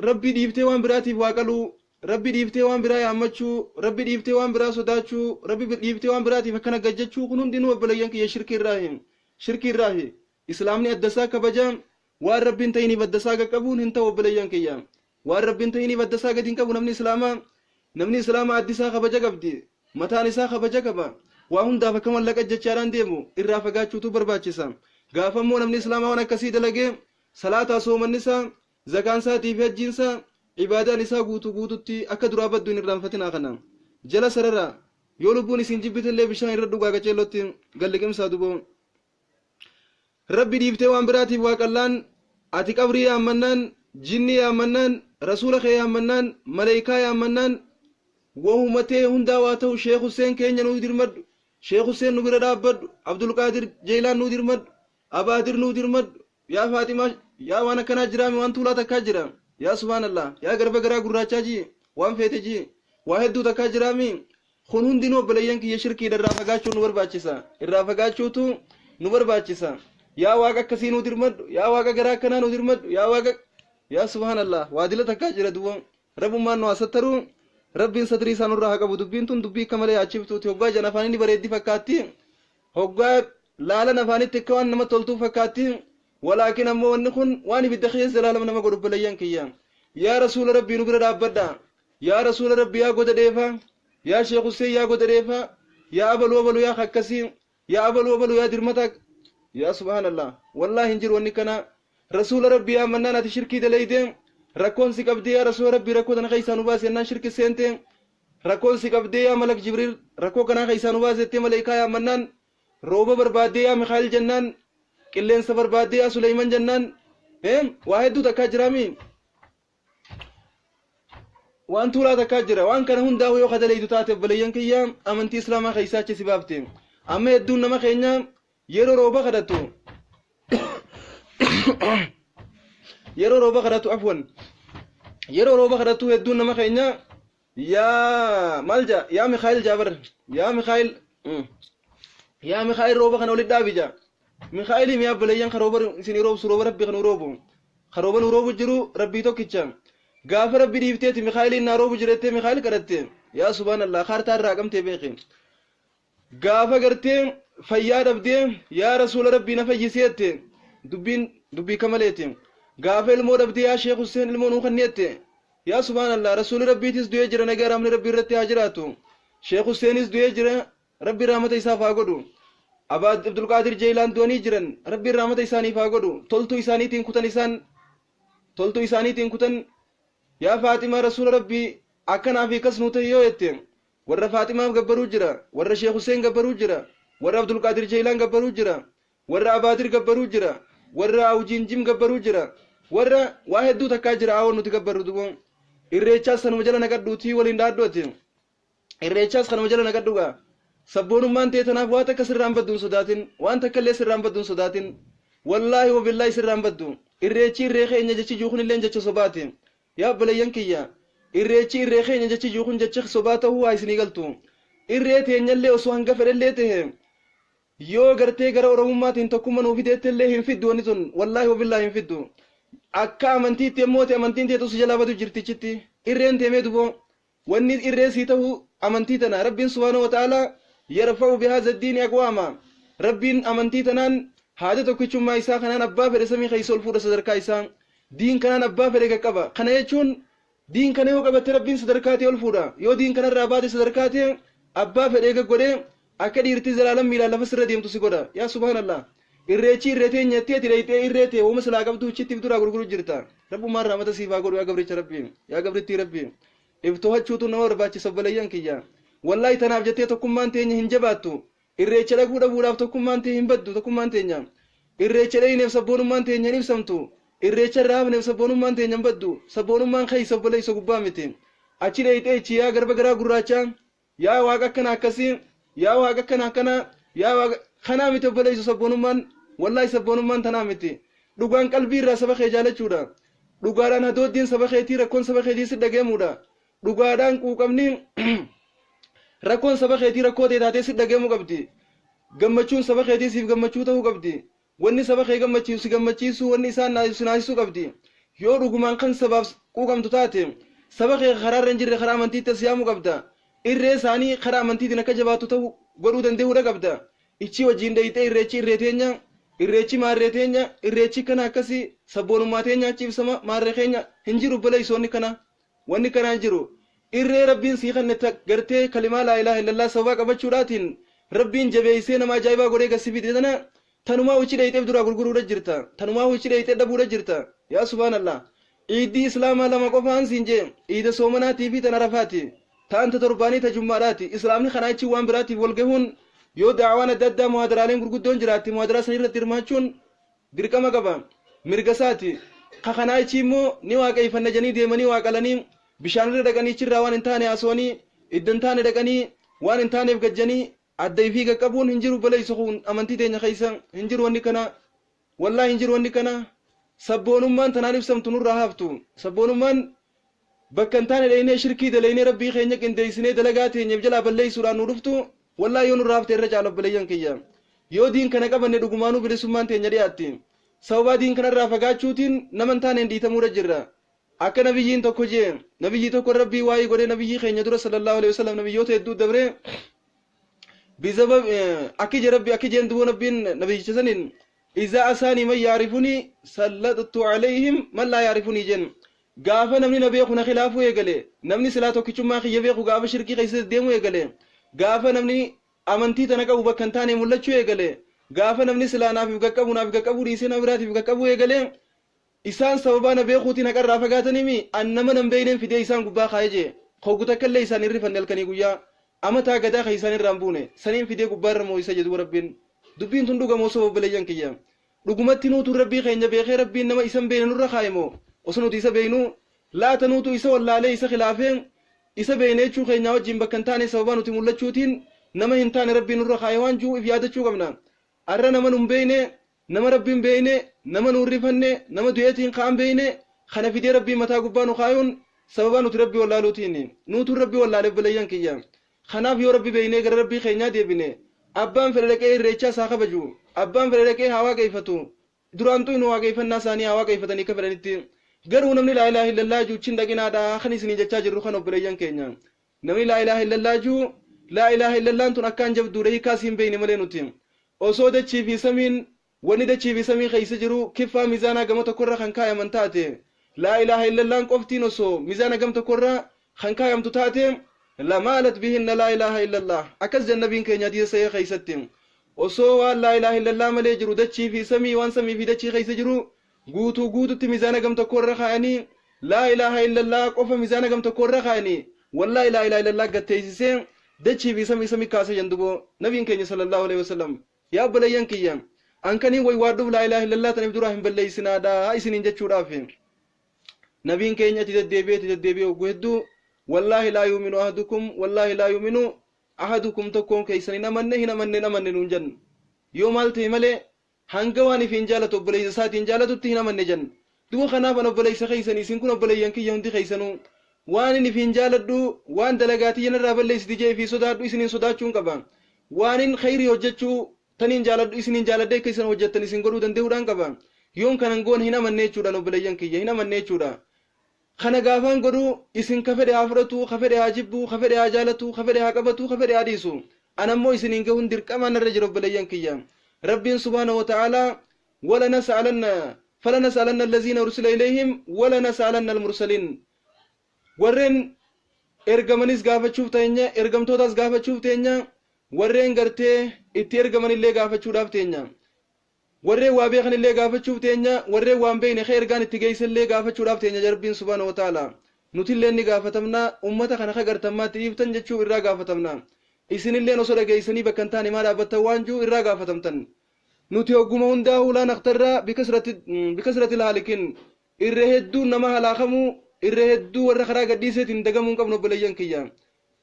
Rabbi dhiiftee waan biraatiif waa qaluu, Rabbi dhiiftee waan biraa yaammachuu, Rabbi dhiiftee waan biraa sodaachuu, Rabbi dhiiftee waan biraatiif akkana gajjachuu, kun hundinuu obboleeyyan kiyya shirkii irraahi, shirkii irraahi. Islaamni addasaa kabaja. Waan Rabbiin ta'iniif addasaa qaqqabuun hin ta'u obboleeyyan kiyya. Waan Rabbiin ta'iniif addasaa gadi hin qabu namni islaamaa. Namni islaamaa addisaa kabaja qabdi, mataan isaa kabaja qaba. Waa hundaaf akka mallaqa jechaadhaan deemu irraa fagaachuutu barbaachisa. Gaafa immoo namni islaamaa waan akkasii dalagee, salaataa, soomanni isaa, zakaan isaatii fi hajjiin isaa, ibaadaan isaa guutuu guututti akka duraa baddu hin irraanfatinaa. Kana jala sarara. Yoo lubbuun isin jibbitellee bishaan irra dhugaa, qaceellotti galliqimsaa duboo. Rabbi dhiiftee waan biraatiif waaqallaan, ati qabrii yaammannaan, jinni yaammannaan, rasuula kee yaammannaan, maleeykaa yaammannaan, wahumatee hundaa waa ta'u. Sheekh Huseen keenya nuu dirmadhu, Sheekh Huseen nu bira dhaabbadhu, Abdulqaadir Jeelaan nuu dirmadhu, Abaadir nuu dirmadhu, yaa Faaximaa, yaa waan akkanaa jiraami, waan tuulaa takkaa jira. Yaa subhaanallah, yaa garba garaa gurraachaa jii, waan feete jii, waa hedduu takkaa jiraami. Kun hundinuu, obboleeyyan kiyya, shirkiidha. Irraa fagaachuu nu barbaachisa, irraa fagaachuutu nu barbaachisa. Yaa Waaqa akkasii nuu dirmadhu, yaa Waaqa garaa akkanaa nuu dirmadhu, yaa Waaqa, yaa subhaanallah, waa dila takkaa jira duba. Rabbummaan nu haa sattaruu, Rabbiin satrii isaa nurraa haa qabu. Dubbiin tun dubbii akka malee yaachiftuuti. Hoggaa jan afaan inni bareeddi fakkaatti, hoggaa laalan afaanitti akka waan nama toltuu fakkaatti, walaakin ammoo wanni kun waan ibidda keessa zalaalama nama godhu. Obboleeyyan kiyya, yaa rasuula Rabbii nu bira dhaabbadha, yaa rasuula Rabbii, yaa goda dheefa, yaa Sheekh Hussein, yaa goda dheefa, yaa abaluu abaluu, yaa akkasii, yaa abaluu abaluu, yaa dirmata. Yaa subhaanallah, wallaahi hin jiru wanni kana. Rasuula Rabbii yaa mannaan ati shirkii daleyde, rakkoon si qabdee, yaa rasuula Rabbii, rakkoo tana keessaa nu baase jennaan shirki seente. Rakkoon si qabdee, yaa malak Jibriil, rakkoo kanaa keessaa nu baasettee maleekaa yaa mannaan, rooba barbaaddee yaa Mikaa'il jennaan, qilleensa barbaaddee yaa Suleyman jennaan, waa hedduu takkaa jiraami, waan tuulaa takkaa jira. Waan kana hundaa'u yoo kadaleeydu taate, obboleeyyan kiyya, amantii Islaamaa keessaa achi si baafte. Amma hedduun nama keenya yeroo rooba kadhatu, yeroo rooba kadhatu, afwan, yeroo rooba kadhatu hedduun nama keenya yaa maal jaa? Yaa Mikaa'il jaabar, yaa Mikaa'il, yaa Mikaa'il, rooba kana olit dhaabi jaa. Mikaa'ilii miyaa obboleeyyan, kan rooba isin roobsu rooba Rabbi kan roobu, kan rooba nu roobu jiru Rabbii tokkicha. Gaafa Rabbi dhiifteeti Mikaa'iliin naa roobu jirettee Mikaa'il kadhatte, yaa subhaanallah, kaartaa irraa qabtee beeki. Gaafa gartee fayyaa dhabdee yaa rasuula Rabbii na fayyisee, dubbiin dubbii kamaleeti. Gaafa ilmoo dhabdee yaa Sheekh Hussein ilmoo nuu kenneette, yaa subhaanallah, rasuuli Rabbiitis du'ee jira, nagaa rahmni Rabbii irratti haa jiraatu. Sheekh Husseenis du'ee jira, Rabbi rahmata isaaf haa godhu. Abaad Abdulqaadir Jeelaan du'anii jiran, Rabbi rahmata isaaniif haa godhu. Toltuu isaaniitiin kutan, isaan toltuu isaaniitiin kutan. Yaa Faaximaa, rasuula Rabbii akkanaa fi akkas nuu ta'e yoo jette, warra Faaximaaf gabbaruu jira, warra Sheekh Hussein gabbaruu jira, warra Abdulqaadir Jeelaan gabbaruu jira, warra Abaadir gabbaruu jira, warra Awjiinjim gabbaruu jira, warra waa hedduu takkaa jira. Awoon nuti gabbarru dubo irreechaas sanuma jala naqadhuutii waliin dhaaddooti. Irreechaas kanuma jala naqadhugaa. Sabboonummaan ta'e tanaaf waa takka sirraan baddu hin sodaatin, waan takka illee sirraan baddu hin sodaatin. Wallaahi wabillaahi sirraan baddu. Irreechi irree keenya jechi juukun illeen jecha sobaati. Yaa obboleeyyan kiyya, irreechi irree keenya jechi juukun jecha sobaa ta'uu haa isinii galtu. Irree teenyallee osoo hanga fedhellee ta'e yoo gartee gara Oromummaatiin tokkummaa nuu fideettellee hin fiddu wanni sun, wallaahi wabillaahi hin fiddu. Akka amantiitti yommuu ta'e amantiin teetu si jalaa badu jirtichitti irreen teemee duboo. Wanni irree sii ta'u amantii tana. Rabbiin subhaanahu wa ta'aalaa yarfa'u bihaadha diini aqwaama. Rabbiin amantii tanaan, haada tokkichummaa isaa kanaan abbaa fedhe samii keessa ol fuudha sadarkaa isaa. Diin kanaan abbaa fedhe qaqqaba. Kana jechuun diin kana yoo qabatte Rabbiin sadarkaa ta'e ol fuudha. Yoo diin kanarraa baate sadarkaa ta'e abbaa fedhe gaggodhee akka dhiirti zalaalam miilaan lafa sirra deemtu si godha. Yaa subhaanallah, irreechi irree teenyatti ati dhayxee irree ta'e wooma silaa qabdu ichitti duraa gurguru jirta. Rabbummaan rahmata siif haa godhu. Yaa gabricha Rabbii, yaa gabrittii Rabbii, if to'achuutu nama barbaachisa. Obboleeyyan kiyya, wallaahi tanaaf jettee tokkummaan teenya hin jabaattu. Irreecha dhaquu dhabuudhaaf tokkummaan tee hin baddu. Tokkummaan teenya irreecha dhayneef sabboonummaan teenya hin ibsamtu. Irreecha irraa hafneef sabboonummaan teenya hin baddu. Sabboonummaan keessa, obboleessa, gubbaa miti. Achi dhayxee ichi yaa garba garaa gurraachaa, yaa Waaqa akkana akkasii, yaa Waaqa akkana akkana, yaa Waaqa kanaa miti, obboleessu. Sabboonummaan, wallaahi, sabboonummaan tanaa miti. Dhugaan qalbii irraa saba kee jaalachuudha. Dhugaadhaan hadooddiin saba keetii, rakkoon saba keetii si dhageemuudha. Dhugaadhaan quuqamni rakkoon saba keetii rakkoo ta'e taatee si dhageemuu qabdi. Gammachuun saba keetii siif gammachuu ta'uu qabdi. Wanni saba kee gammachiisu si gammachiisuu, wanni isaan naasisu si naasisuu qabdi. Yoo dhugumaan kan sabaaf quuqamtu taate, saba kee karaa irra hin jirre karaa amantiitti as yaamuu qabda. Irree isaanii karaa amantiitiin akka jabaattu ta'u godhuu danda'uudha qabda. Ichi wajjin dhayxee irreechi irree teenya, irreechi maarree teenya, irreechi kana akkasii, sabboonummaa teenya achi ibsama, maarree keenya hin jiru. Obboleessoonni, kana wanni kanaa hin jiru. Irree Rabbiin sii kenne gartee kalimaa laa ilaaha illallah sababaa qabachuudhaatiin Rabbiin jabeessee nama ajaa'ibaa godhee gasi fide tana, tanumaa wichi dhayxeef duraa gurguruudha jirta, tanumaa wichi dhayxee dhabuudha jirta. Yaa subhaanallah, iiddii Islaamaa lama qofaan siin jee, iida soomanaatii fi tan Arafaati, ta'an ta torbaanii ta jummaadhaati. Islaamni kanaa achi waan biraatiif wal gahuun, yoo daawaan adda addaa, muhaadaraaleen gurguddoon jiraatti, muhaadaraa san irratti hirmaachuun Dirqama qaba. Mirga isaati. Ka kanaa ichi immoo ni waaqeeffanna jedhanii deemanii waaqalanii bishaanirra dhaqanii ichirraa waan hin taane haasawanii idda hin taane dhaqanii waan hin taaneef gajjanii adda ifii qaqqabuun hin jiru. Baleessu kun amantii teenya keessa hin jiru wanni kana. Wallaahi hin jiru wanni kana. Sabboonummaan tanaan ibsamtu nurraa haftu. Sabboonummaan bakka hin taane dhaynee shirkii dalaynee Rabbii keenya qindeessinee dalagaa teenyeef jalaa balleessuudhaan nu dhuftu wallaahi yoo nurraa hafte irra caala, obboleeyyan kiyya. Yoo diin kana qabanne dhugumaanuu bilisummaan teenya dhiyaatti. Sababaa diin kanarraa fagaachuutiin nama hin taaneen dhiitamuudha jirra. Akka nabiyyiin tokko jee, nabiyyii tokko Rabbii waa'ee godhee nabiyyii keenya dura sallallahu alaihi wasallam nabiyyoota hedduu dabree bisabab akki je Rabbi akki jeen duboo nabbiin nabiyyicha saniin iza asaanii man yaarifunii sallattu alayhim man laa yaarifunii jeen. Gaafa namni na beeku na khilaafuu eegale, namni silaa tokkichummaa kiyya beeku gaafa shirkii keessa deemuu eegale, gaafa namni amantii tana qabu bakka hin taane mul'achuu eegale, gaafa namni silaa naaf if qaqqabu naaf qaqqabuu dhiisee nama biraatiif qaqqabuu eegale, isaan sababaa na beekuutiin haqarraa fagaatanimi an nama nan beeyneen fidee isaan gubbaa kaa'ee jee. Hoggu takka illee isaan hin rifanne, halkanii guyyaa amataa gadaa kan isaan irraa hin buune saniin fidee gubbaarra moo'isa jedhu Rabbiin. Dubbiin tun dhugamoo soba, obboleeyyan kiyya? Dhugumatti nuutu Rabbii keenya beekee Rabbiin nama isan beekne nurra kaa'e moo osoo nuti isa beeknu laata nuutu isa wallaalee isa khilaafee isa beekne jechuu keenyaa wajjin bakka hin taane sababaa nuti mul'achuutiin nama hin taane Rabbiin nurra kaa'e waan jiru if yaadachuu qabna. Arra nama nun beekne, nama Rabbiin beekne, nama nuun rifanne, nama du'eetiin ka'an beekne kana fidee Rabbiin mataa gubbaa nu kaayuun sababaa nuti Rabbii wallaaluutiin. Nuutuun Rabbii wallaale, obboleeyyan kiyya. Kanaaf yoo Rabbi beeknee gara Rabbii keenyaa deebine, abbaan fedhe dhaqee irreechaa isaa kabaju, abbaan fedhe dhaqee haa waaqeeffatu, duraan xuynu waaqeeffannaa isaanii haa waaqeeffatanii akka fedhanitti. Garuu namni laa ilaaha illallaa juuchin dhaqinaadha kan isinii jechaa jirru kan, obboleeyyan keenya. Namni laa ilaaha illallaa juu, laa ilaaha illallaan tun akkaan jabduudha, hiikaas hin beekne malee nuti. Osoo dachii fi samiin, wanni dachii fi samii keessa jiru kiffaa mizaanaa gama tokkorra kan kaayaman taate, laa ilaaha illallaan qoftiin osoo mizaana gam tokkorra kan kaayamtu taate, lamaalat bihinna laa ilaaha illallah. Akkas jannabiin keenya hadiisa sahih keessatti. Osoo waan laa ilaaha illallaa malee jiru dachii fi samii, waan samii fi dachii keessa jiru guutuu guututti mizaana gam tokkorra kaayanii laa ilaaha illallaa qofa mizaana gam tokkorra kaayanii, wallaahi laa ilaaha illallaa gatteessisee dachii fi samii samii kaase janduboo nabiin keenya sallallahu alaihi wasallam. Yaa obboleeyyan kiyya, an kaniin waywaadhuuf laa ilaaha illallaa taniif duraa hin balleessinaadha isiniin jechuudhaaf. Nabiin keenya itti deddeebi'ee itti deddeebi'ee hogguu hedduu wallaahi laa yuuminu ahadukum, wallaahi laa yuuminu ahadukum, tokkoon keessan hin amanne, hin amanne, hin amanne nuun jenna. Yoo maal ta'e malee hanga waan ifiin jaalatu obboleessa isaatiin jaalatutti hin amanne jenna. Duba kanaaf an obboleessa keessan, isin kun obboleeyyan kiyya hundi keessanuu, waan inni ifiin jaaladhu, waan dalagaatii narraa balleessiti jee ifii sodaadhu isiniin sodaachuun qaba. Waanin khayrii hojjechuu taniin jaaladhu isiniin jaaladhee akka isin hojjettan isin godhuu danda'uudhaan qaba. Yoon kanan goone hin amanne jechuudhaan, obboleeyyan kiyya, hin amanne jechuudha. Kana gaafaan godhu isin ka fedhe haa fudhatu, ka fedhe haa jibbu, ka fedhe haa jaalatu, ka fedhe haa qabatu, ka fedhe haa dhiisu. An ammoo isiniin gahuun dirqamaan narra jira, obboleeyyan kiyya. Rabbiin subhaanahu wa ta'aalaa wala nas'alanna fala nas'alanna allaziina ursila ilayhim wala nas'alanna almursaliin. Warreen ergamanis gaafachuuf teenya, ergamtootaas gaafachuuf teenya, warreen gartee itti ergamanillee gaafachuudhaaf teenya. Warreen waa beekanillee gaafachuuf teenya, warreen waan beekne ka ergaan itti geessellee gaafachuudhaaf teenya Rabbiin subhaanahu wa ta'ala. Nutillee ni gaafatamna, ummata kana ka gartammaatti dhiiftan jechuu irraa gaafatamna. Isinilleen osoo dhageessanii bakka hin taane maa dhaabbattan waan jiru irraa gaafatamtan. Nuti hogguma hundaa'uu laa naqtarraa bikasrati haalikin, irra hedduu nama halaakamuu, irra hedduu warra karaa gadhiiseetiin dagamuu hin qabnu, obboleeyyan kiyya.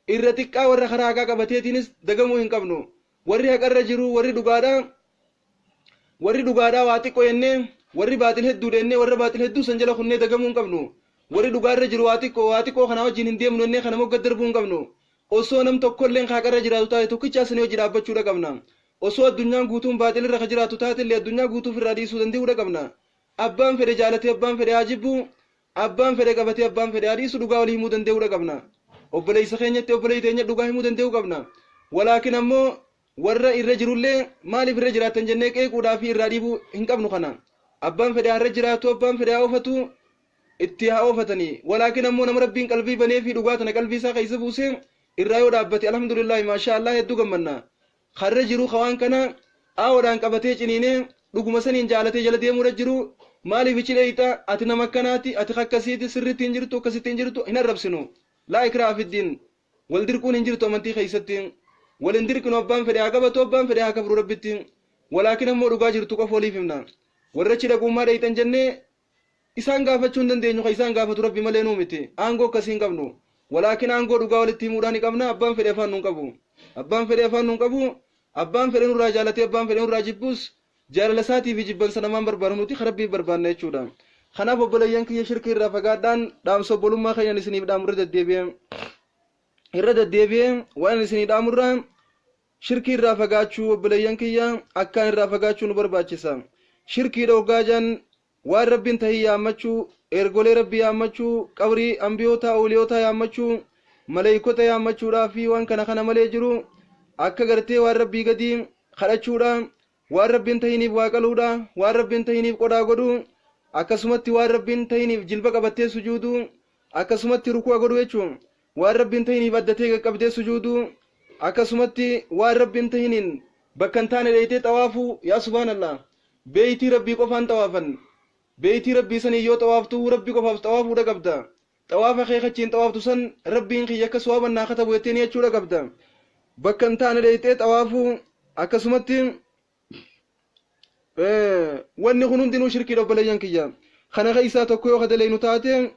Irra xiqqaa warra karaa haqaa qabateetiinis dagamuu hin qabnu. Warri haqarra jiru, warri dhugaadhaa, warri dhugaadhaa waa xiqqoo jennee, warri baaxil hedduu jennee warra baaxil hedduu san jala kunnee dagamuu hin qabnu. Warri dhugaarra jiru waa xiqqoo, waa xiqqoo kanaa wajjin hin deemnu jennee kana mogga darbuu hin qabnu. Osoo nam tokkolleen haqarra jiraatu taate tokkicha sanii hojii dhaabbachuudha qabna. Osoo addunyaan guutuun baaxilirra ka jiraatu taate illee addunyaa guutuuf irraa dhiisuu danda'uudha qabna. Abbaan fedhe jaalatee abbaan fedhe haa jibbu, abbaan fedhe qabatee abbaan fedhe haa dhiisu, dhugaa walii himuu danda'uudha qabna. Obboleessa keenyatti, obboleessa teenya dhugaa himuu danda'uu qabna. Walaakin ammoo warra irra jirullee maaliif irra jiraattan jennee qeequudhaa fi irraa dhiibuu hin qabnu kana. Abbaan fedhe haa irra jiraatu, abbaan fedhe haa oofatu, itti haa oofatanii. Walaakin ammoo nama Rabbiin qalbii banee fi dhugaa tana qalbii isaa keessa buusee irraa yoo dhaabbate, alhamdulillaahi, maashaa Allah, hedduu gammanna. Karra jiru kawaan kana aawoodhaan qabatee ciniinee dhuguma saniin jaalatee jala deemuudha jiru maaliif ichi dheeyxa, ati nama akkanaati, ati akkasiiti, sirriitti hin jirtu, akkasitti hin jirtu, hin arrabsinu. Laa ikraa fiddiin, wal dirquun hin jirtu amantii keessatti. Wal hin dirqinu, abbaan fedhe haa qabatu, abbaan fedhe haa kafru Rabbitti. Walaakin ammoo dhugaa jirtu qofa waliif himna. Warra achi dhaquun maa dhayxan jennee isaan gaafachuu hin dandeenyu. Ka isaan gaafatu Rabbi malee nuu miti. Aangoo akkasii hin qabnu. Walaakin aangoo dhugaa walitti himuudhaa ni qabna. Abbaan fedhe afaan nuun qabu. Abbaan fedhe afaan nuun qabu. Abbaan fedhe nurraa jaalatee abbaan fedhe nurraa jibbus, jaalala isaatii fi jibbansa namaan barbaadu, nuti ka Rabbiif barbaanna jechuudha. Kanaaf obboleeyyan kiyya, shirkii irraa fagaadhaan dhaamsa obbolummaa keenyan isiniif dhaamu. Irra deddeebi'ee irra deddeebi'ee waan isinii dhaamurraa, shirkii irraa fagaachuu, obboleeyyan kiyya, akkaan irraa fagaachuu nu barbaachisa. Shirkii dhoogaa jan waan Rabbiin tahii yaammachuu, ergolee Rabbii yaammachuu, qabrii ambiyootaa, awliyootaa yaammachuu, maleeykota yaammachuudhaa fi waan kana kana malee jiru, akka gartee waan Rabbii gadii kadhachuudha, waan Rabbiin tahiniif waa qaluudha, waan Rabbiin tahiniif qodaa godhuu, akkasumatti waan Rabbiin tahiniif jilba qabattee sujuuduu, akkasumatti ruku'a godhuu jechuun, waan Rabbiin tahiniif addatee qaqqabdee sujuuduu, akkasumatti waan Rabbiin tahiniin bakka hin taane dheeytee xawaafuu. Yaa subhaanallah, beeytii Rabbii qofaan xawaafan. Beeytii Rabbii sanii yoo xawaaftuu Rabbi qofaaf xawaafuudha qabda. Xawaafa kee kachiin xawaaftu san Rabbiin kiyya akka suwaaban naa katabu jettee niyachuudha qabda. Bakka hin taane dheeyxee xawaafuu, akkasumatti wanni kun hundinuu shirkiidha. Obboleeyyan kiyya, kana keessaa tokko yoo kadaleynu taate,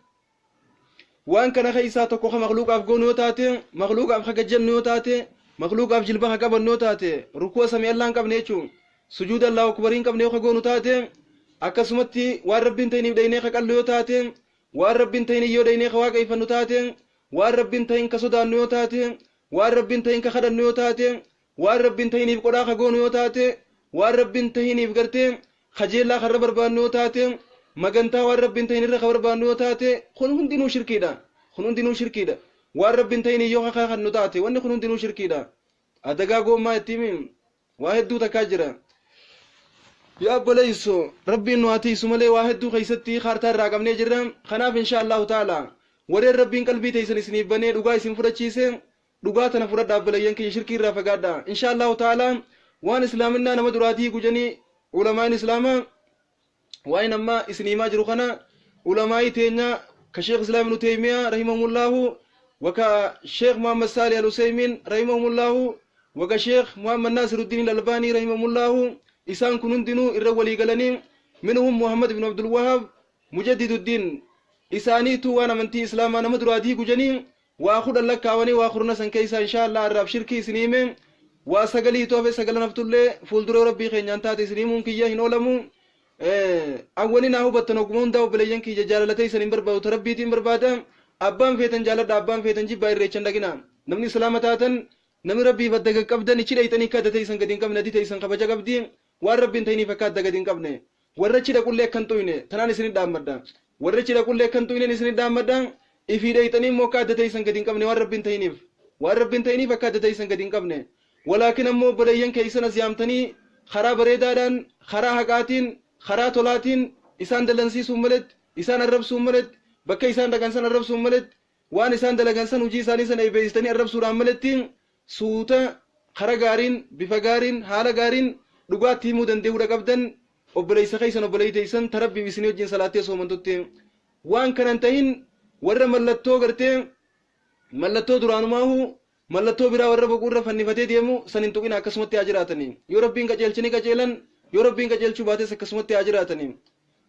waan kana keessaa tokko ka makluuqaaf goonu yoo taate, makluuqaaf ka gajjannu yoo taate, makluuqaaf jilba ka qabannu yoo taate, ruku'a sami Allaan qabne jechuun, sujuuda Allahu akbariin qabne yoo ka goonu taate, akkasumatti waan Rabbiin ta'iniif dhaynee ka qallu yoo taate, waan Rabbiin ta'in yoo dhaynee ka waaqeeffannu taate, waan Rabbiin ta'in ka sodaannu yoo taate, waan Rabbiin ta'in ka kadhannu yoo taate, waan Rabbiin ta'iniif qodhaa ka goonu yoo taate, waan Rabbiin ta'iniif gartee kajeellaa karra barbaannu yoo taate, magantaa waan Rabbiin ta'in irra ka barbaannu yoo taate, kun hundinuu shirkiidha. Kun hundinuu shirkiidha. Waan Rabbiin ta'in yoo ka taate, wanni kun hundinuu shirkiidha. Adagaa goommaa ittiin waa hedduu takkaa jira. Yaa obboleeyso, Rabbiin nu haa tiisu malee waa hedduu keessatti kaartaa irraa qabnee jirra. Kanaaf insha Allahu ta'ala, warreen Rabbiin qalbii teessan isiniif banee dhugaa isin fudhachiise, dhugaa tana fudhadha. Obboleeyyan kiyya, shirkii irraa fagaadha. Insha Allahu ta'ala, waan islaaminaa nama duraatii gujanii ulamaan islaamaa, waan amma isin himaa jiru kana, ulamaa'ii teenya ka Sheekh Islaam Ibnu Taymiyaa rahimahumullahu, waka Sheekh Muhammad Saalih Al Usaymin rahimahumullahu, waka Sheekh Muhammad Nasiruddin Al Albani rahimahumullahu, isaan kun hundinuu irra walii galanii, minhum Muhammad ibn Abdul Wahab mujaddiduddin, isaaniitu waan amantii islaamaa nama duraa diigu janii waa 10 lakkaawanii, waa 10 san keessa insha Allah irraaf shirkii isin hime. Waa sagaliitu hafe. Sagalan haftullee fuuldura Rabbii keenyaan taate isin himuun kiyya hin oolamu. Awwani naa hubattan, oguma hundaa obboleeyyan kiyya, jaalalatee isan hin barbaadu, ta Rabbiitiin barbaada. Abbaan feetan jaaladha, abbaan feetan jibbaa, irreechan dhaqina. Namni islaama taatan, namni Rabbiif adda qaqqabdan, ichi dhayxanii akka adda ta'e gadi hin qabne, addi ta'e kabaja qabdi. Waan Rabbiin ta'iniif akka adda gadi hin qabne, warra achi dhaqullee akka hin xuyne tanaan isin dhaammadha. Warra achi dhaqullee akka hin xuyne isin dhaammadha. Ifii dhayxanii immoo akka adda ta'e gadi hin qabne, waan Rabbiin ta'iniif, waan Rabbiin ta'iniif akka adda ta'e gadi hin qabne. Walaakin ammoo obboleeyyan keessan as yaamtanii karaa bareedaadhaan, karaa haqaatiin, karaa tolaatiin, isaan dallansiisuun maletti, isaan arrabsuun maletti, bakka isaan dhaqan san arrabsuun maletti, waan isaan dalagan san, hojii isaanii san eebeessitanii arrabsuudhaan maletti, suuta kara gaariin, bifa gaariin, haala gaariin dhugaatti himuu danda'uudha qabdan obboleessa keessan, obboleeyyi teessan ta Rabbiif isinii wajjin salaattee soomantutti. Waan kanan tahin, warra mallattoo gartee mallattoo duraanumaahu mallattoo biraa warra boquu irra fannifatee deemu san hin tuqina. Akkasumatti haa jiraatanii. Yoo Rabbiin qajeelchini qajeelan, yoo Rabbiin qajeelchuu baates akkasumatti haa jiraatanii.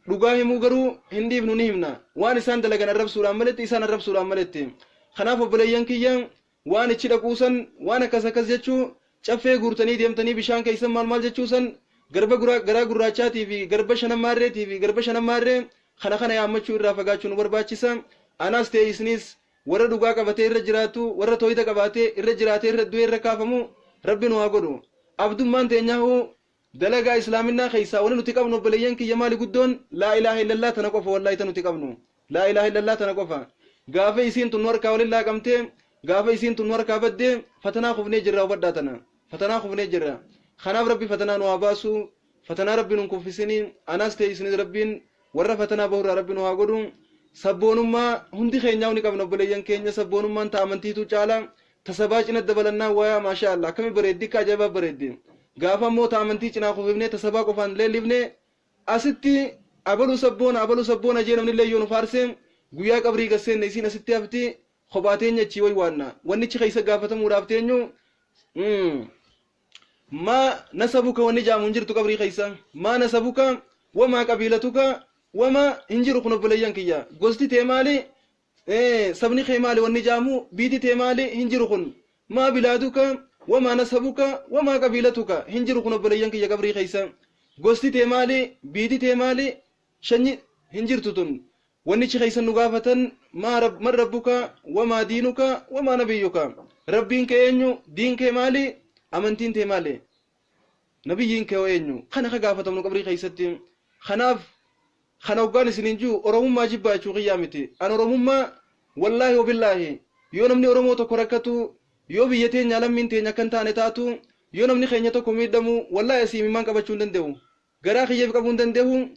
Dhugaa himuu garuu hin dhiifnu, ni himna, waan isaan dalagan arrabsuudhaan maletti, isaan arrabsuudhaan maletti. Kanaaf obboleeyyan kiyya, waan ichi dhaquusan, waan akkas akkas jechuu, caffee guurtanii deemtanii bishaan keessan maal maal jechuu san, garba garaa gurraachaatii fi garba shanammaarreetii fi garba shanammaarree kana kana yaammachuu irraa fagaachuu nu barbaachisa. Anaas ta'e isinis warra dhugaa qabatee irra jiraatu, warra tooyida qabaatee irra jiraatee irra du'ee irra kaafamu Rabbi nu haa godhu. Abdummaan teenyahu dalagaa islaaminaa keessaa wani nuti qabnu, obboleeyyan kiyya, maali guddoon? Laa ilaaha illallah tana qofa. Wallaahi, ta nuti qabnu laa ilaaha illallah tana qofa. Gaafa isiin tun nu harkaa walin laaqamtee, gaafa isiin tun nu harkaa baddee, fatanaa kufnee jirra. Hubadhaa tana, fatanaa kufnee jirra. Kanaaf Rabbi fatanaa nu haa baasu. Fatanaa Rabbi nun kuffisinii. Anaas ta'e isinis Rabbiin warra fatanaa bahurraa Rabbi nu haa godhu. Sabboonummaa hundi keenyaa ni qabna, obboleeyyan keenya. Sabboonummaan ta amantiitu caala. Ta sabaa cina dabalannaa wayaa, maashaa Allah, akkami bareeddi, akka ajaa'ibaa bareeddi. Gaafa immoo ta amantii cinaa kufifnee ta sabaa qofaan leellifne, asitti abaluu sabboona, abaluu sabboona jee namni illee yoo nu faarse, guyyaa qabrii gasseenne isiin asitti hafti. Kophaa teenya achii way waanna wannichi keessa gaafatamuudhaaf teenyu. Maa nasabuka wanni jaamu hin jirtu qabrii keessa. Maa nasabuka Wamaa qabiilatuka wamaa hin jiru kun obboleeyyan kiyya. Gosti tee maali? Sabni kee maali wanni jaamu biiti tee maali hin jiru kun. Maa bilaaduka wamaa nasabuka wamaa qabiilatuka hin jiru kun obboleeyyan kiyya qabrii keessa. Gosti tee maali? Biiti tee maali? Shanyi hin jirtu tun. Wannichi keessa nu gaafatan man rabbuka wamaa diinuka wamaa nabiyyuka. Rabbiin kee eenyu? Diin kee maali? Amantiin tee maali? Nabiyyiin kee eenyu? Kana ka gaafatamnu qabrii keessatti. Kanaaf kana hoggaan isiniin jiru Oromummaa jibbaa jechuu kiyyaa miti. An Oromummaa wallaahi wabillaahi yoo namni Oromoo tokko rakkatu, yoo biyya teenya lammiin teenya akkan taane taatu, yoo namni keenya tokko miidhamu, wallaahi asii imimmaan qabachuu hin danda'u. Garaa kiyyeef qabuu hin danda'u.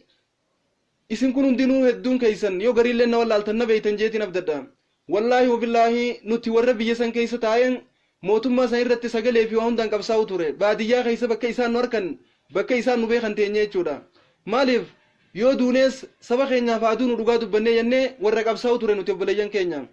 Isin kun hundinuu hedduun keessan yoo gariillee na wallaaltan na beeytan jeetiin abdadha. Wallaahi wabillaahi nuti warra biyya san keessa taa'een mootummaa san irratti sagalee fi waa hundaan qabsaa'u ture. Baadiyyaa keessa bakka isaan nu harkan, bakka isaan nu beekan teenye jechuudha. Maaliif yoo duunees saba keenyaaf haa duunu dhugaa dubbannee jennee warra qabsaa'u ture nuti obboleeyyan keenya.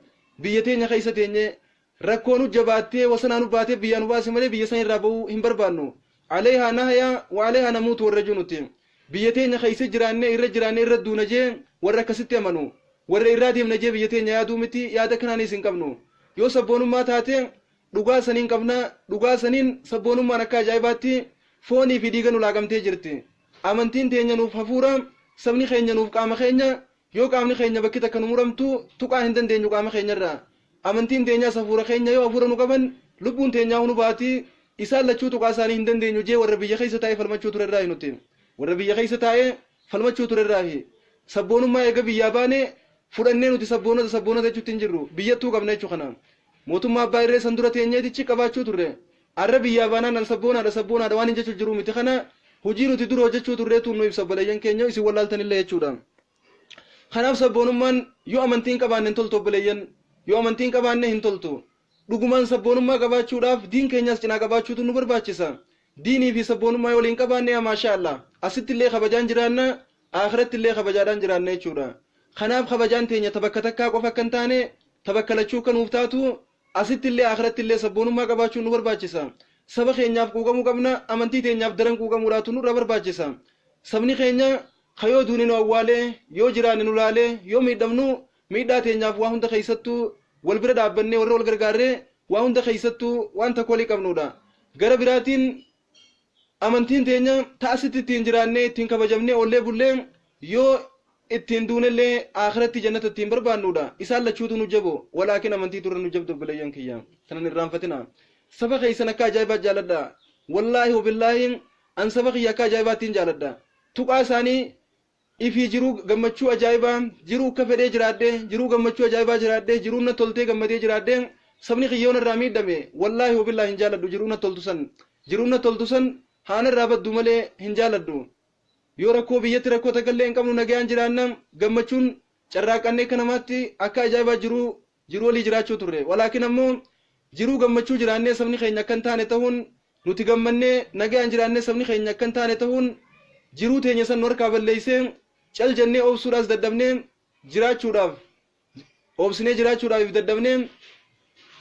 Biyya teenya keessa teenye rakkoo nu jabaattee wasanaa nu baatee biyyaa nu baase malee biyya san irraa ba'uu hin barbaannu. Aleehaa nahayaa wa aleehaa namuutu warra jiru nuti. Biyya teenya keessa jiraannee irra jiraannee irra duuna jee warra akkasitti amanu. Warra irraa deemna jee biyya teenya yaaduu miti yaada kanaanis hin qabnu. Yoo sabboonummaa taate dhugaa saniin qabna, dhugaa saniin sabboonummaan akka ajaa'ibaatti foonii fi dhiiga nu laagamtee jirti. Amantiin teenya nuuf hafuura, sabni keenya nuuf qaama keenya, yoo qaamni keenya bakki takka nu muramtu tuqaa hin dandeenyu qaama keenyarraa. Amantiin teenyaas hafuura keenya yoo hafuura nu qaban lubbuun teenyaa nu baati, isaan lachuu tuqaa isaanii hin dandeenyu jee warra biyya keessa taa'ee falmachuu turerraa nuti. Warra biyya keessa taa'ee falmachuu turerraa. Sabboonummaa eega biyyaa baane fudhannee nuti sabboonota sabboonota jechuutti hin jirru, biyyattuu qabna jechuu kana. Mootummaa abbaa irree san dura teenyeetichi qabaachuu turre. Arra biyyaa baanaan an sabboonaadha sabboonaadha waan hin jechuu jiru miti kana hojii nuti dura hojjechuu turreetu nu ibsa obboleeyyan keenya isin wallaaltanillee jechuudha. Kanaaf sabboonummaan yoo amantiin qabaanne hin toltu obboleeyyan, yoo amantiin qabaanne hin toltu. Dhugumaan sabboonummaa qabaachuudhaaf diin keenyaas cinaa qabaachuutu nu barbaachisa. Diinii fi sabboonummaa yoo waliin qabaanne maashaa Allah asitti illee kabajaan jiraanna, akhiratti illee kabajaadhaan jiraanna jechuudha. Kanaaf kabajaan teenya tabakka takkaa qofa akka hin taane tabakka lachuu akka nuuf taatu asitti illee akhiratti illee sabboonummaa qabaachuun nu barbaachisa. Saba keenyaaf quuqamuu qabna, amantii teenyaaf daran quuqamuudhaatu nurra barbaachisa. Sabni keenya kayoo duuni nu awwaalee, yoo jiraanne nu laalee, yoo miidhamnu miidhaa teenyaaf waa hunda keessattuu wal bira dhaabbannee warra wal gargaarree waa hunda keessattuu waan takka walii qabnudha. Gara biraatiin amantiin teenya ta'asitti ittiin jiraannee ittiin kabajamnee oollee bullee yoo ittiin duunellee akhiratti jannata ittiin barbaannudha. Isaan lachuutu nu jabo, walaakin amantii turre nu jabdu obboleeyyan kiyya. Tanan irraanfatina. Saba keessan akka ajaa'ibaa jaaladha. Wallaahi wabillaahi an saba kiyya akka ajaa'ibaattiin jaaladha. Tuqaa isaanii ifii jiruu gammachuu ajaa'ibaa, jiruu akka fedhee jiraadhee, jiruu gammachuu ajaa'ibaa jiraadhee, jiruu na toltee gammadee jiraadhee, sabni kiyyoon irraa miidhame wallaahi wabillaahi hin jaaladhu jiruu na toltu san. Jiruu na toltu san haana irraa baddu malee hin jaaladhu. Yoo rakkoo biyyatti rakkoo takkallee hin qabnu nagayaan jiraanna gammachuun carraaqannee akka namaatti akka ajaa'ibaa jiruu jiruu walii jiraachuu turre. Walaakin ammoo jiruu gammachuu jiraannee sabni keenya akka hin taane ta'uun nuti gammannee nagayaan jiraannee sabni keenya akka hin taane ta'uun jiruu teenya san nu harkaa balleessee cal jennee obsuudhaas dadhabnee jiraachuudhaaf obsinee jiraachuudhaaf dadhabnee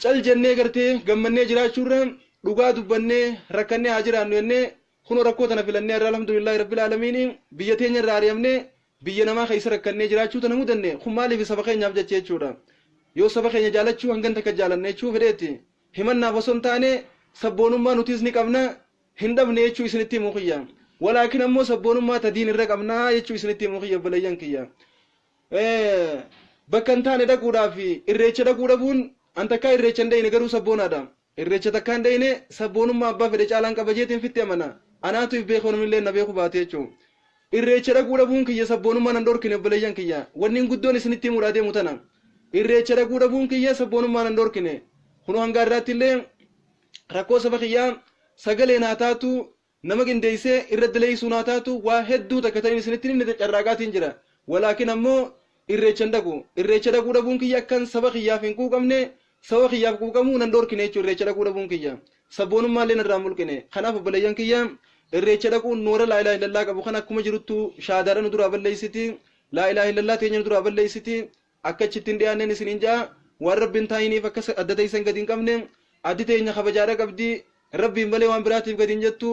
cal jennee gartee gammannee jiraachuurra dhugaa dubbannee rakkannee haa jiraannu jennee kunoo rakkoo tana filannee irraa alhamdulillahi rabbil aalamiin biyya teenya irraa ari'amnee biyya namaa keessa rakkannee jiraachuu tana mudanne kun maaliif saba keenyaaf jecha jechuudha. Yoo saba keenya jaalachuu hangan takka jaalanne jechuu fedheetti himannaaf osoo hin taane sabboonummaa nutis ni qabna hin dhabne jechuu isinitti himuu kiyya. Walaakin ammoo sabboonummaa ta diin irra qabnaa jechuu isinitti himuu kiyya obboleeyyan kiyya. Bakka hin taane dhaquudhaaf irreecha dhaquu dhabuun an takkaa irreecha hin dhayine garuu sabboonaadha. Irreecha takkaa hin dhayine sabboonummaa abbaa fedhe caalaan qaba jeetiin fitti amana. Anaatu if beeku namni illee na beeku baate jechuudha. Irreecha dhaquu dhabuun kiyya sabboonummaa nan dhorkine obboleeyyan kiyya. Wanni guddoon isinitti himuudhaa deemu tana. Irreecha dhaquu dhabuun kiyya sabboonummaa nan dhorkine. Kunoo hanga irraatti illee rakkoo saba kiyyaa sagalee naa taatu nama qindeessee irra dileessuu naa taatu waa hedduu takka ta'in isinitti himne carraaqaatiin jira. Walaakin ammoo irreecha hin dhaqu. Irreecha dhaquu dhabuun kiyya akkan saba kiyyaaf hin quuqamne saba kiyyaaf quuqamuu nan dhorkine jechuudha irreecha dhaquu dhabuun kiyya. Sabboonummaa illee narraa mulqine. Kanaaf obboleeyyan kiyya irreecha dhaquun nu warra laa ilaaha illallaa qabu kan akkuma jiruttu shaadaadha nu duraa balleessiti. Laa ilaaha illallaa teenya nu duraa balleessiti. Akka achitti hin dhiyaanneen isiniin ja'a waan rabbiin taa'iniif akka adda ta'isan gadi hin qabne addi teenya kabajaadha qabdi. Rabbiin malee waan biraatiif gadi hin jettu.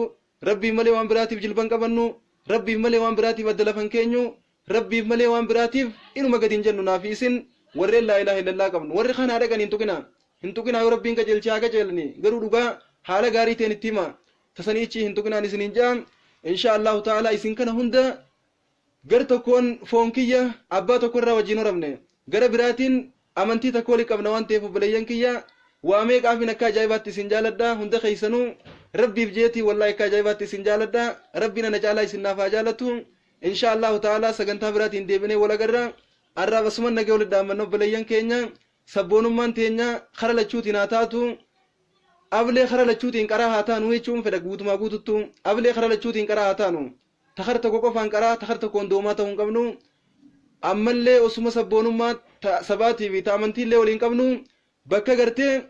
Rabbiin malee waan biraatiif jilban qabannu. Rabbiif malee waan biraatiif adda lafan keenyu, Rabbiif malee waan biraatiif inuma gadi hin jennu. Naafi isin warreen laa ilaaha illallaa qabnu, warri kana dhaqan hin tuqinaa, hin tuqinaa. Yoo Rabbiin qajeelchee haa qajeelani, garuu dhugaa haala gaarii ta'een itti hima. Tasanii ichi hin tuqinaan isiniin jedha. Insha Allahu ta'ala, isin kana hunda gar tokkoon foon kiyya, abbaa tokko irraa wajjin horamne, gara biraatiin amantii takka walii qabna waan ta'eef, obboleeyyan kiyya, waa meeqaafin akka ajaa'ibaatti isin jaaladha. Hunda keessanuu Rabbiif jeetii, wallahi akka ajaa'ibaatti isin jaaladha. Rabbiin ana caalaa isin naaf haa jaalatu. Insha Allahu ta'ala, sagantaa biraatiin deebinee wal agarra. Arraaf asuman nagee walitti dhaammanna. Obboleeyyan keenya, sabboonummaan teenya kara lachuutiin haa taatu. Ablee kara lachuutiin qaraa haa taanu jechuun fedha. Guutumaa guututtu ablee kara lachuutiin qaraa haa taanu. Takar tokko qofaan qaraa, takar tokkoon doomaa ta'uu hin qabnu. Ammallee osuma sabboonummaa sabaatii fi ta amantiillee waliin qabnu, bakka gartee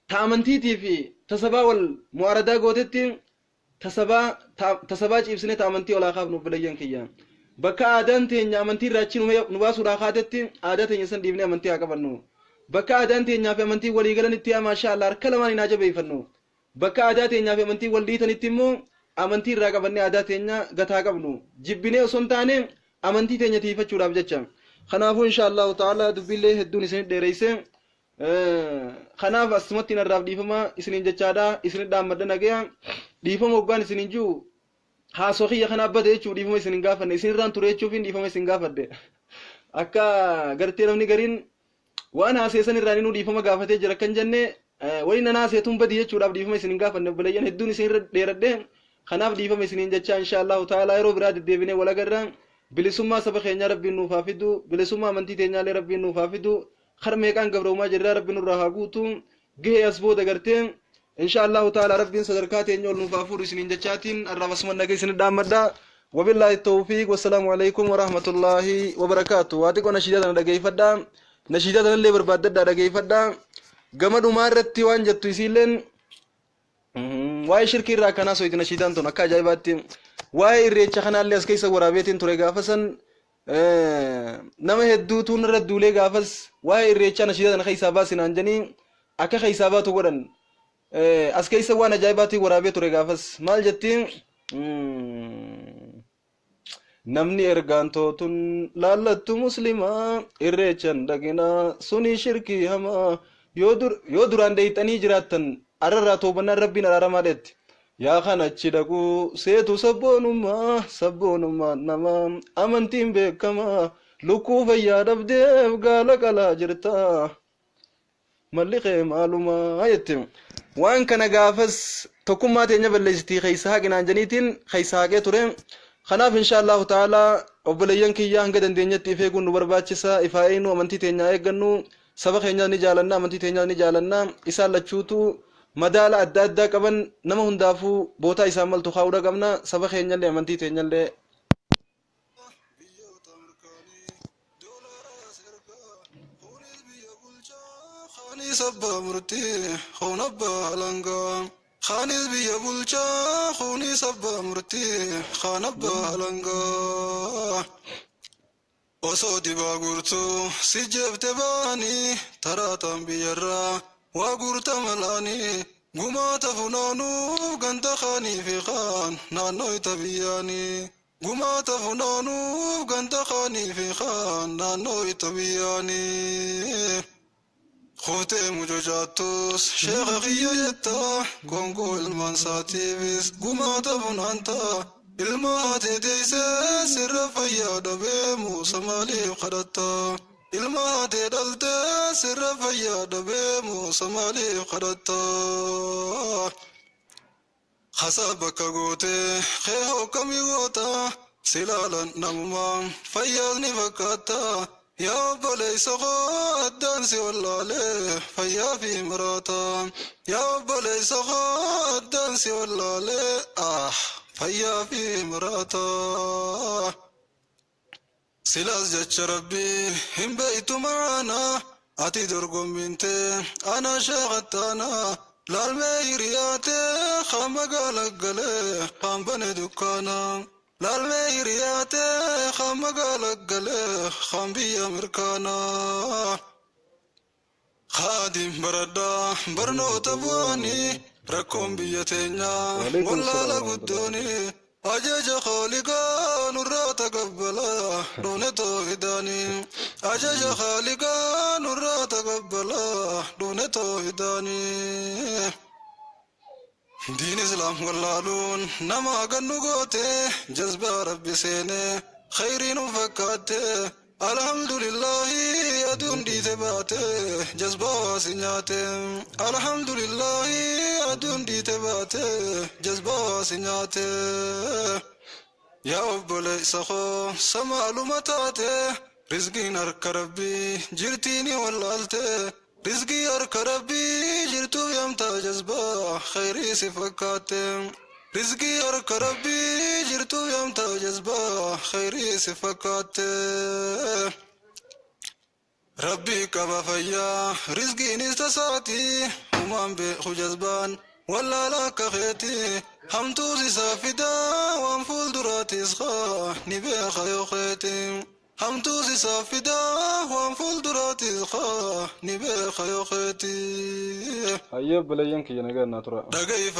ta amantiitii fi ta sabaa wal mu'aaradaa gootetti ta sabaa ciibsine ta amantii olaa kaafnu. Obboleeyyan kiyya, bakka aadaan teenya amantii irraa achi nu baasuudhaa kaatetti aadaa teenya san dhiifnee amantii haa qabannu. Bakka aadaan teenyaa fi amantii walii galanitti, yaa maashaa Allah, harka lamaan hin haa jabeeffannu. Bakka aadaa teenyaa fi amantii wal dhiitanitti immoo amantii irraa qabannee aadaa teenya gataa qabnu, jibbinee osoo hin taane amantii teenya tiifachuudhaaf jecha. Kanaafuu insha Allahu ta'ala, dubbiillee hedduun isinit dheereyse. Kanaaf asumatti narraaf dhiifama isiniin jechaadha, isinit dhaammadha. Nagaya dhiifama hoggaan isiniin jiru, haasoo kiyya kana abbate jechuuf dhiifama isin hin gaafanne. Isinirraan ture jechuuf dhiifama isin gaafadhe. Akka gartee namni gariin waan haaseessan irraan inuu dhiifama gaafatee jira kan jenne, waliin nan haaseetuun badi jechuudhaaf dhiifama isin hin gaafanne. Obboleeyyan, hedduun isinirra dheeradhe, kanaaf dhiifama isiniin jecha. Insha Allahu ta'ala, yeroo biraa deddeebinee wal agarra. Bilisummaa saba keenyaa Rabbiin nuuf haa fidu. Bilisummaa amantii teenyaallee Rabbiin nuuf haa fidu. Kar meeqaan gabroomaa jirra, Rabbiin nurraa haa guutu. Gahee as booda gartee insha Allahu ta'ala Rabbiin sadarkaa teenya ol nuuf haa fuudhu isiniin jechaatiin arraaf asuman nagaa isin dhaammadha. Wabillahi tawfiiq, wassalaamu alaikum warahmatullaahi wabarakaatu. Waa xiqqoo nashiidaa tana dhageeffadha, nashiidaa tanallee barbaaddadha, dhageeffadha. Gama dhumaa irratti waan jettu isiilleen waa'ee shirkii irraa akkanaa soyti. Nashiidaan tun akka ajaa'ibaatti waa'ee Irreecha kanaallee as keessa waraabeetiin ture. Gaafa san nama hedduutu irra duulee. Gaafas waa'ee Irreechaa nashiidaa tana keessaa baasinaan jedhanii akka keessaa baatu godhan. As keessa waan ajaa'ibaatiin waraabee ture. Gaafas maal jettiin? Namni ergaan tootun laallattu muslimaa, Irreechan dhaqinaa, suni shirkii hamaa. Yoo duraan deeyxanii jiraattan, arrarraa toobannaan Rabbiin araaramaa dheetti. Yaa kan achi dhaquu seetu sabboonummaa, sabboonummaan namaa amantiin beekamaa. Lukkuu fayyaa dhabdeef gaala qalaa jirta, malli kee maalumaa jette. Waan kana gaafas tokkummaa teenya balleessitii keessa haqinaan janiitiin keessa haqee ture. Kanaaf insha Allahu ta'ala, obboleeyyan kiyya, hanga dandeenyetti if eeguun nu barbaachisa. Ifaa eenyu amantii teenyaa eeggannu. Saba keenyaas ni jaalanna, amantii teenyaas ni jaalanna. Isaan lachuutu madaala adda addaa qaban. Nama hundaafuu bootaa isaan maltu kaa'uudha qabna, saba keenyallee amantii teenyallee. Biyyoota mirkaanii doolaaraas ergaa, kunis biyya bulchaa, kaanis abbaa murtii, kun abbaa alangaa. Kaanis biyya bulchaa, kunis abbaa murtii, kaan abbaa alangaa. Osoo dibaa guurtuu si jeefte baanii, taraataan biyyarraa waa guurta malaanii. Gumaata funaanuuf ganda kaanii fi kaan naannoo ita biyyaanii. Gumaata funaanuuf ganda kaanii fi kaan naannoo ita biyyaanii. Kuftee mucucaattus sheeka kiyya jetta, gonkoo ilmaan saatiifis gumaata funaanta. Ilma haati deessee sirra fayyaa dhabee muusa maaliif kadhatta? Ilma haati dhaltee sirra fayyaa dhabee muusa maaliif kadhatta? Hasaa bakka gootee kee hokkamii goota, silaalan namumaa fayyaas ni fakkaata. Yaa obboleessa koo, addaan si wallaalee fayyaa fi maraata. Yaa obboleessa koo, addaan si wallaalee fayyaa fi maraata. Silaas jecha Rabbii hin beeytu maana, ati dorgommintee ana sheekattaana. Laalmee hiriyaatee kaan magaala galee kaan bane dukkaana. Laalmee hiriyaatee kaan magaala galee kaan biyya mirkaana. Haadhiin baradhaa barnoota bu'aanii, rakkoon biyya teenyaa Waalaikum wallaala salaam guddooni. Ajaja Khaaliqaa nurraa taqabbalaa dhufne toohidaanii. Ajaja Khaaliqaa nurraa taqabbalaa dhufne toohidaanii. Diin Islaam wallaaluun nama gannu goote, jazbaa Rabbi seene khayrii nu fakkaatte. Alhamdulillahi, aduun dhiite baate, jazbaa waa si nyaate. Alhamdulillahi, aduun dhiite baate, jazbaa waa si nyaate. Yaa obboleessa koo, samaaluma taate, rizqiin harka Rabbii jirtiini wallaalte. Rizqii harka Rabbii jirtuuf yamtaa jazbaa khayrii si fakkaatte. Rizqii harka Rabbii jirtuuf yamtaa jazbaa khayrii si fakkaatte. Rabbii qaba fayyaa, rizqiinis tasaati, humaan beeku jazbaan wallaala akka keeti. Hamtuus isaa fidaa, waan fuulduraatis haa ni beeka yoo keeti. Hamtuus isaa fidaa, waan fuulduraatis haa ni beeka yoo keeti. Hayyee, obboleeyyan kiyya, nagaa naa tura. Dhagayfa.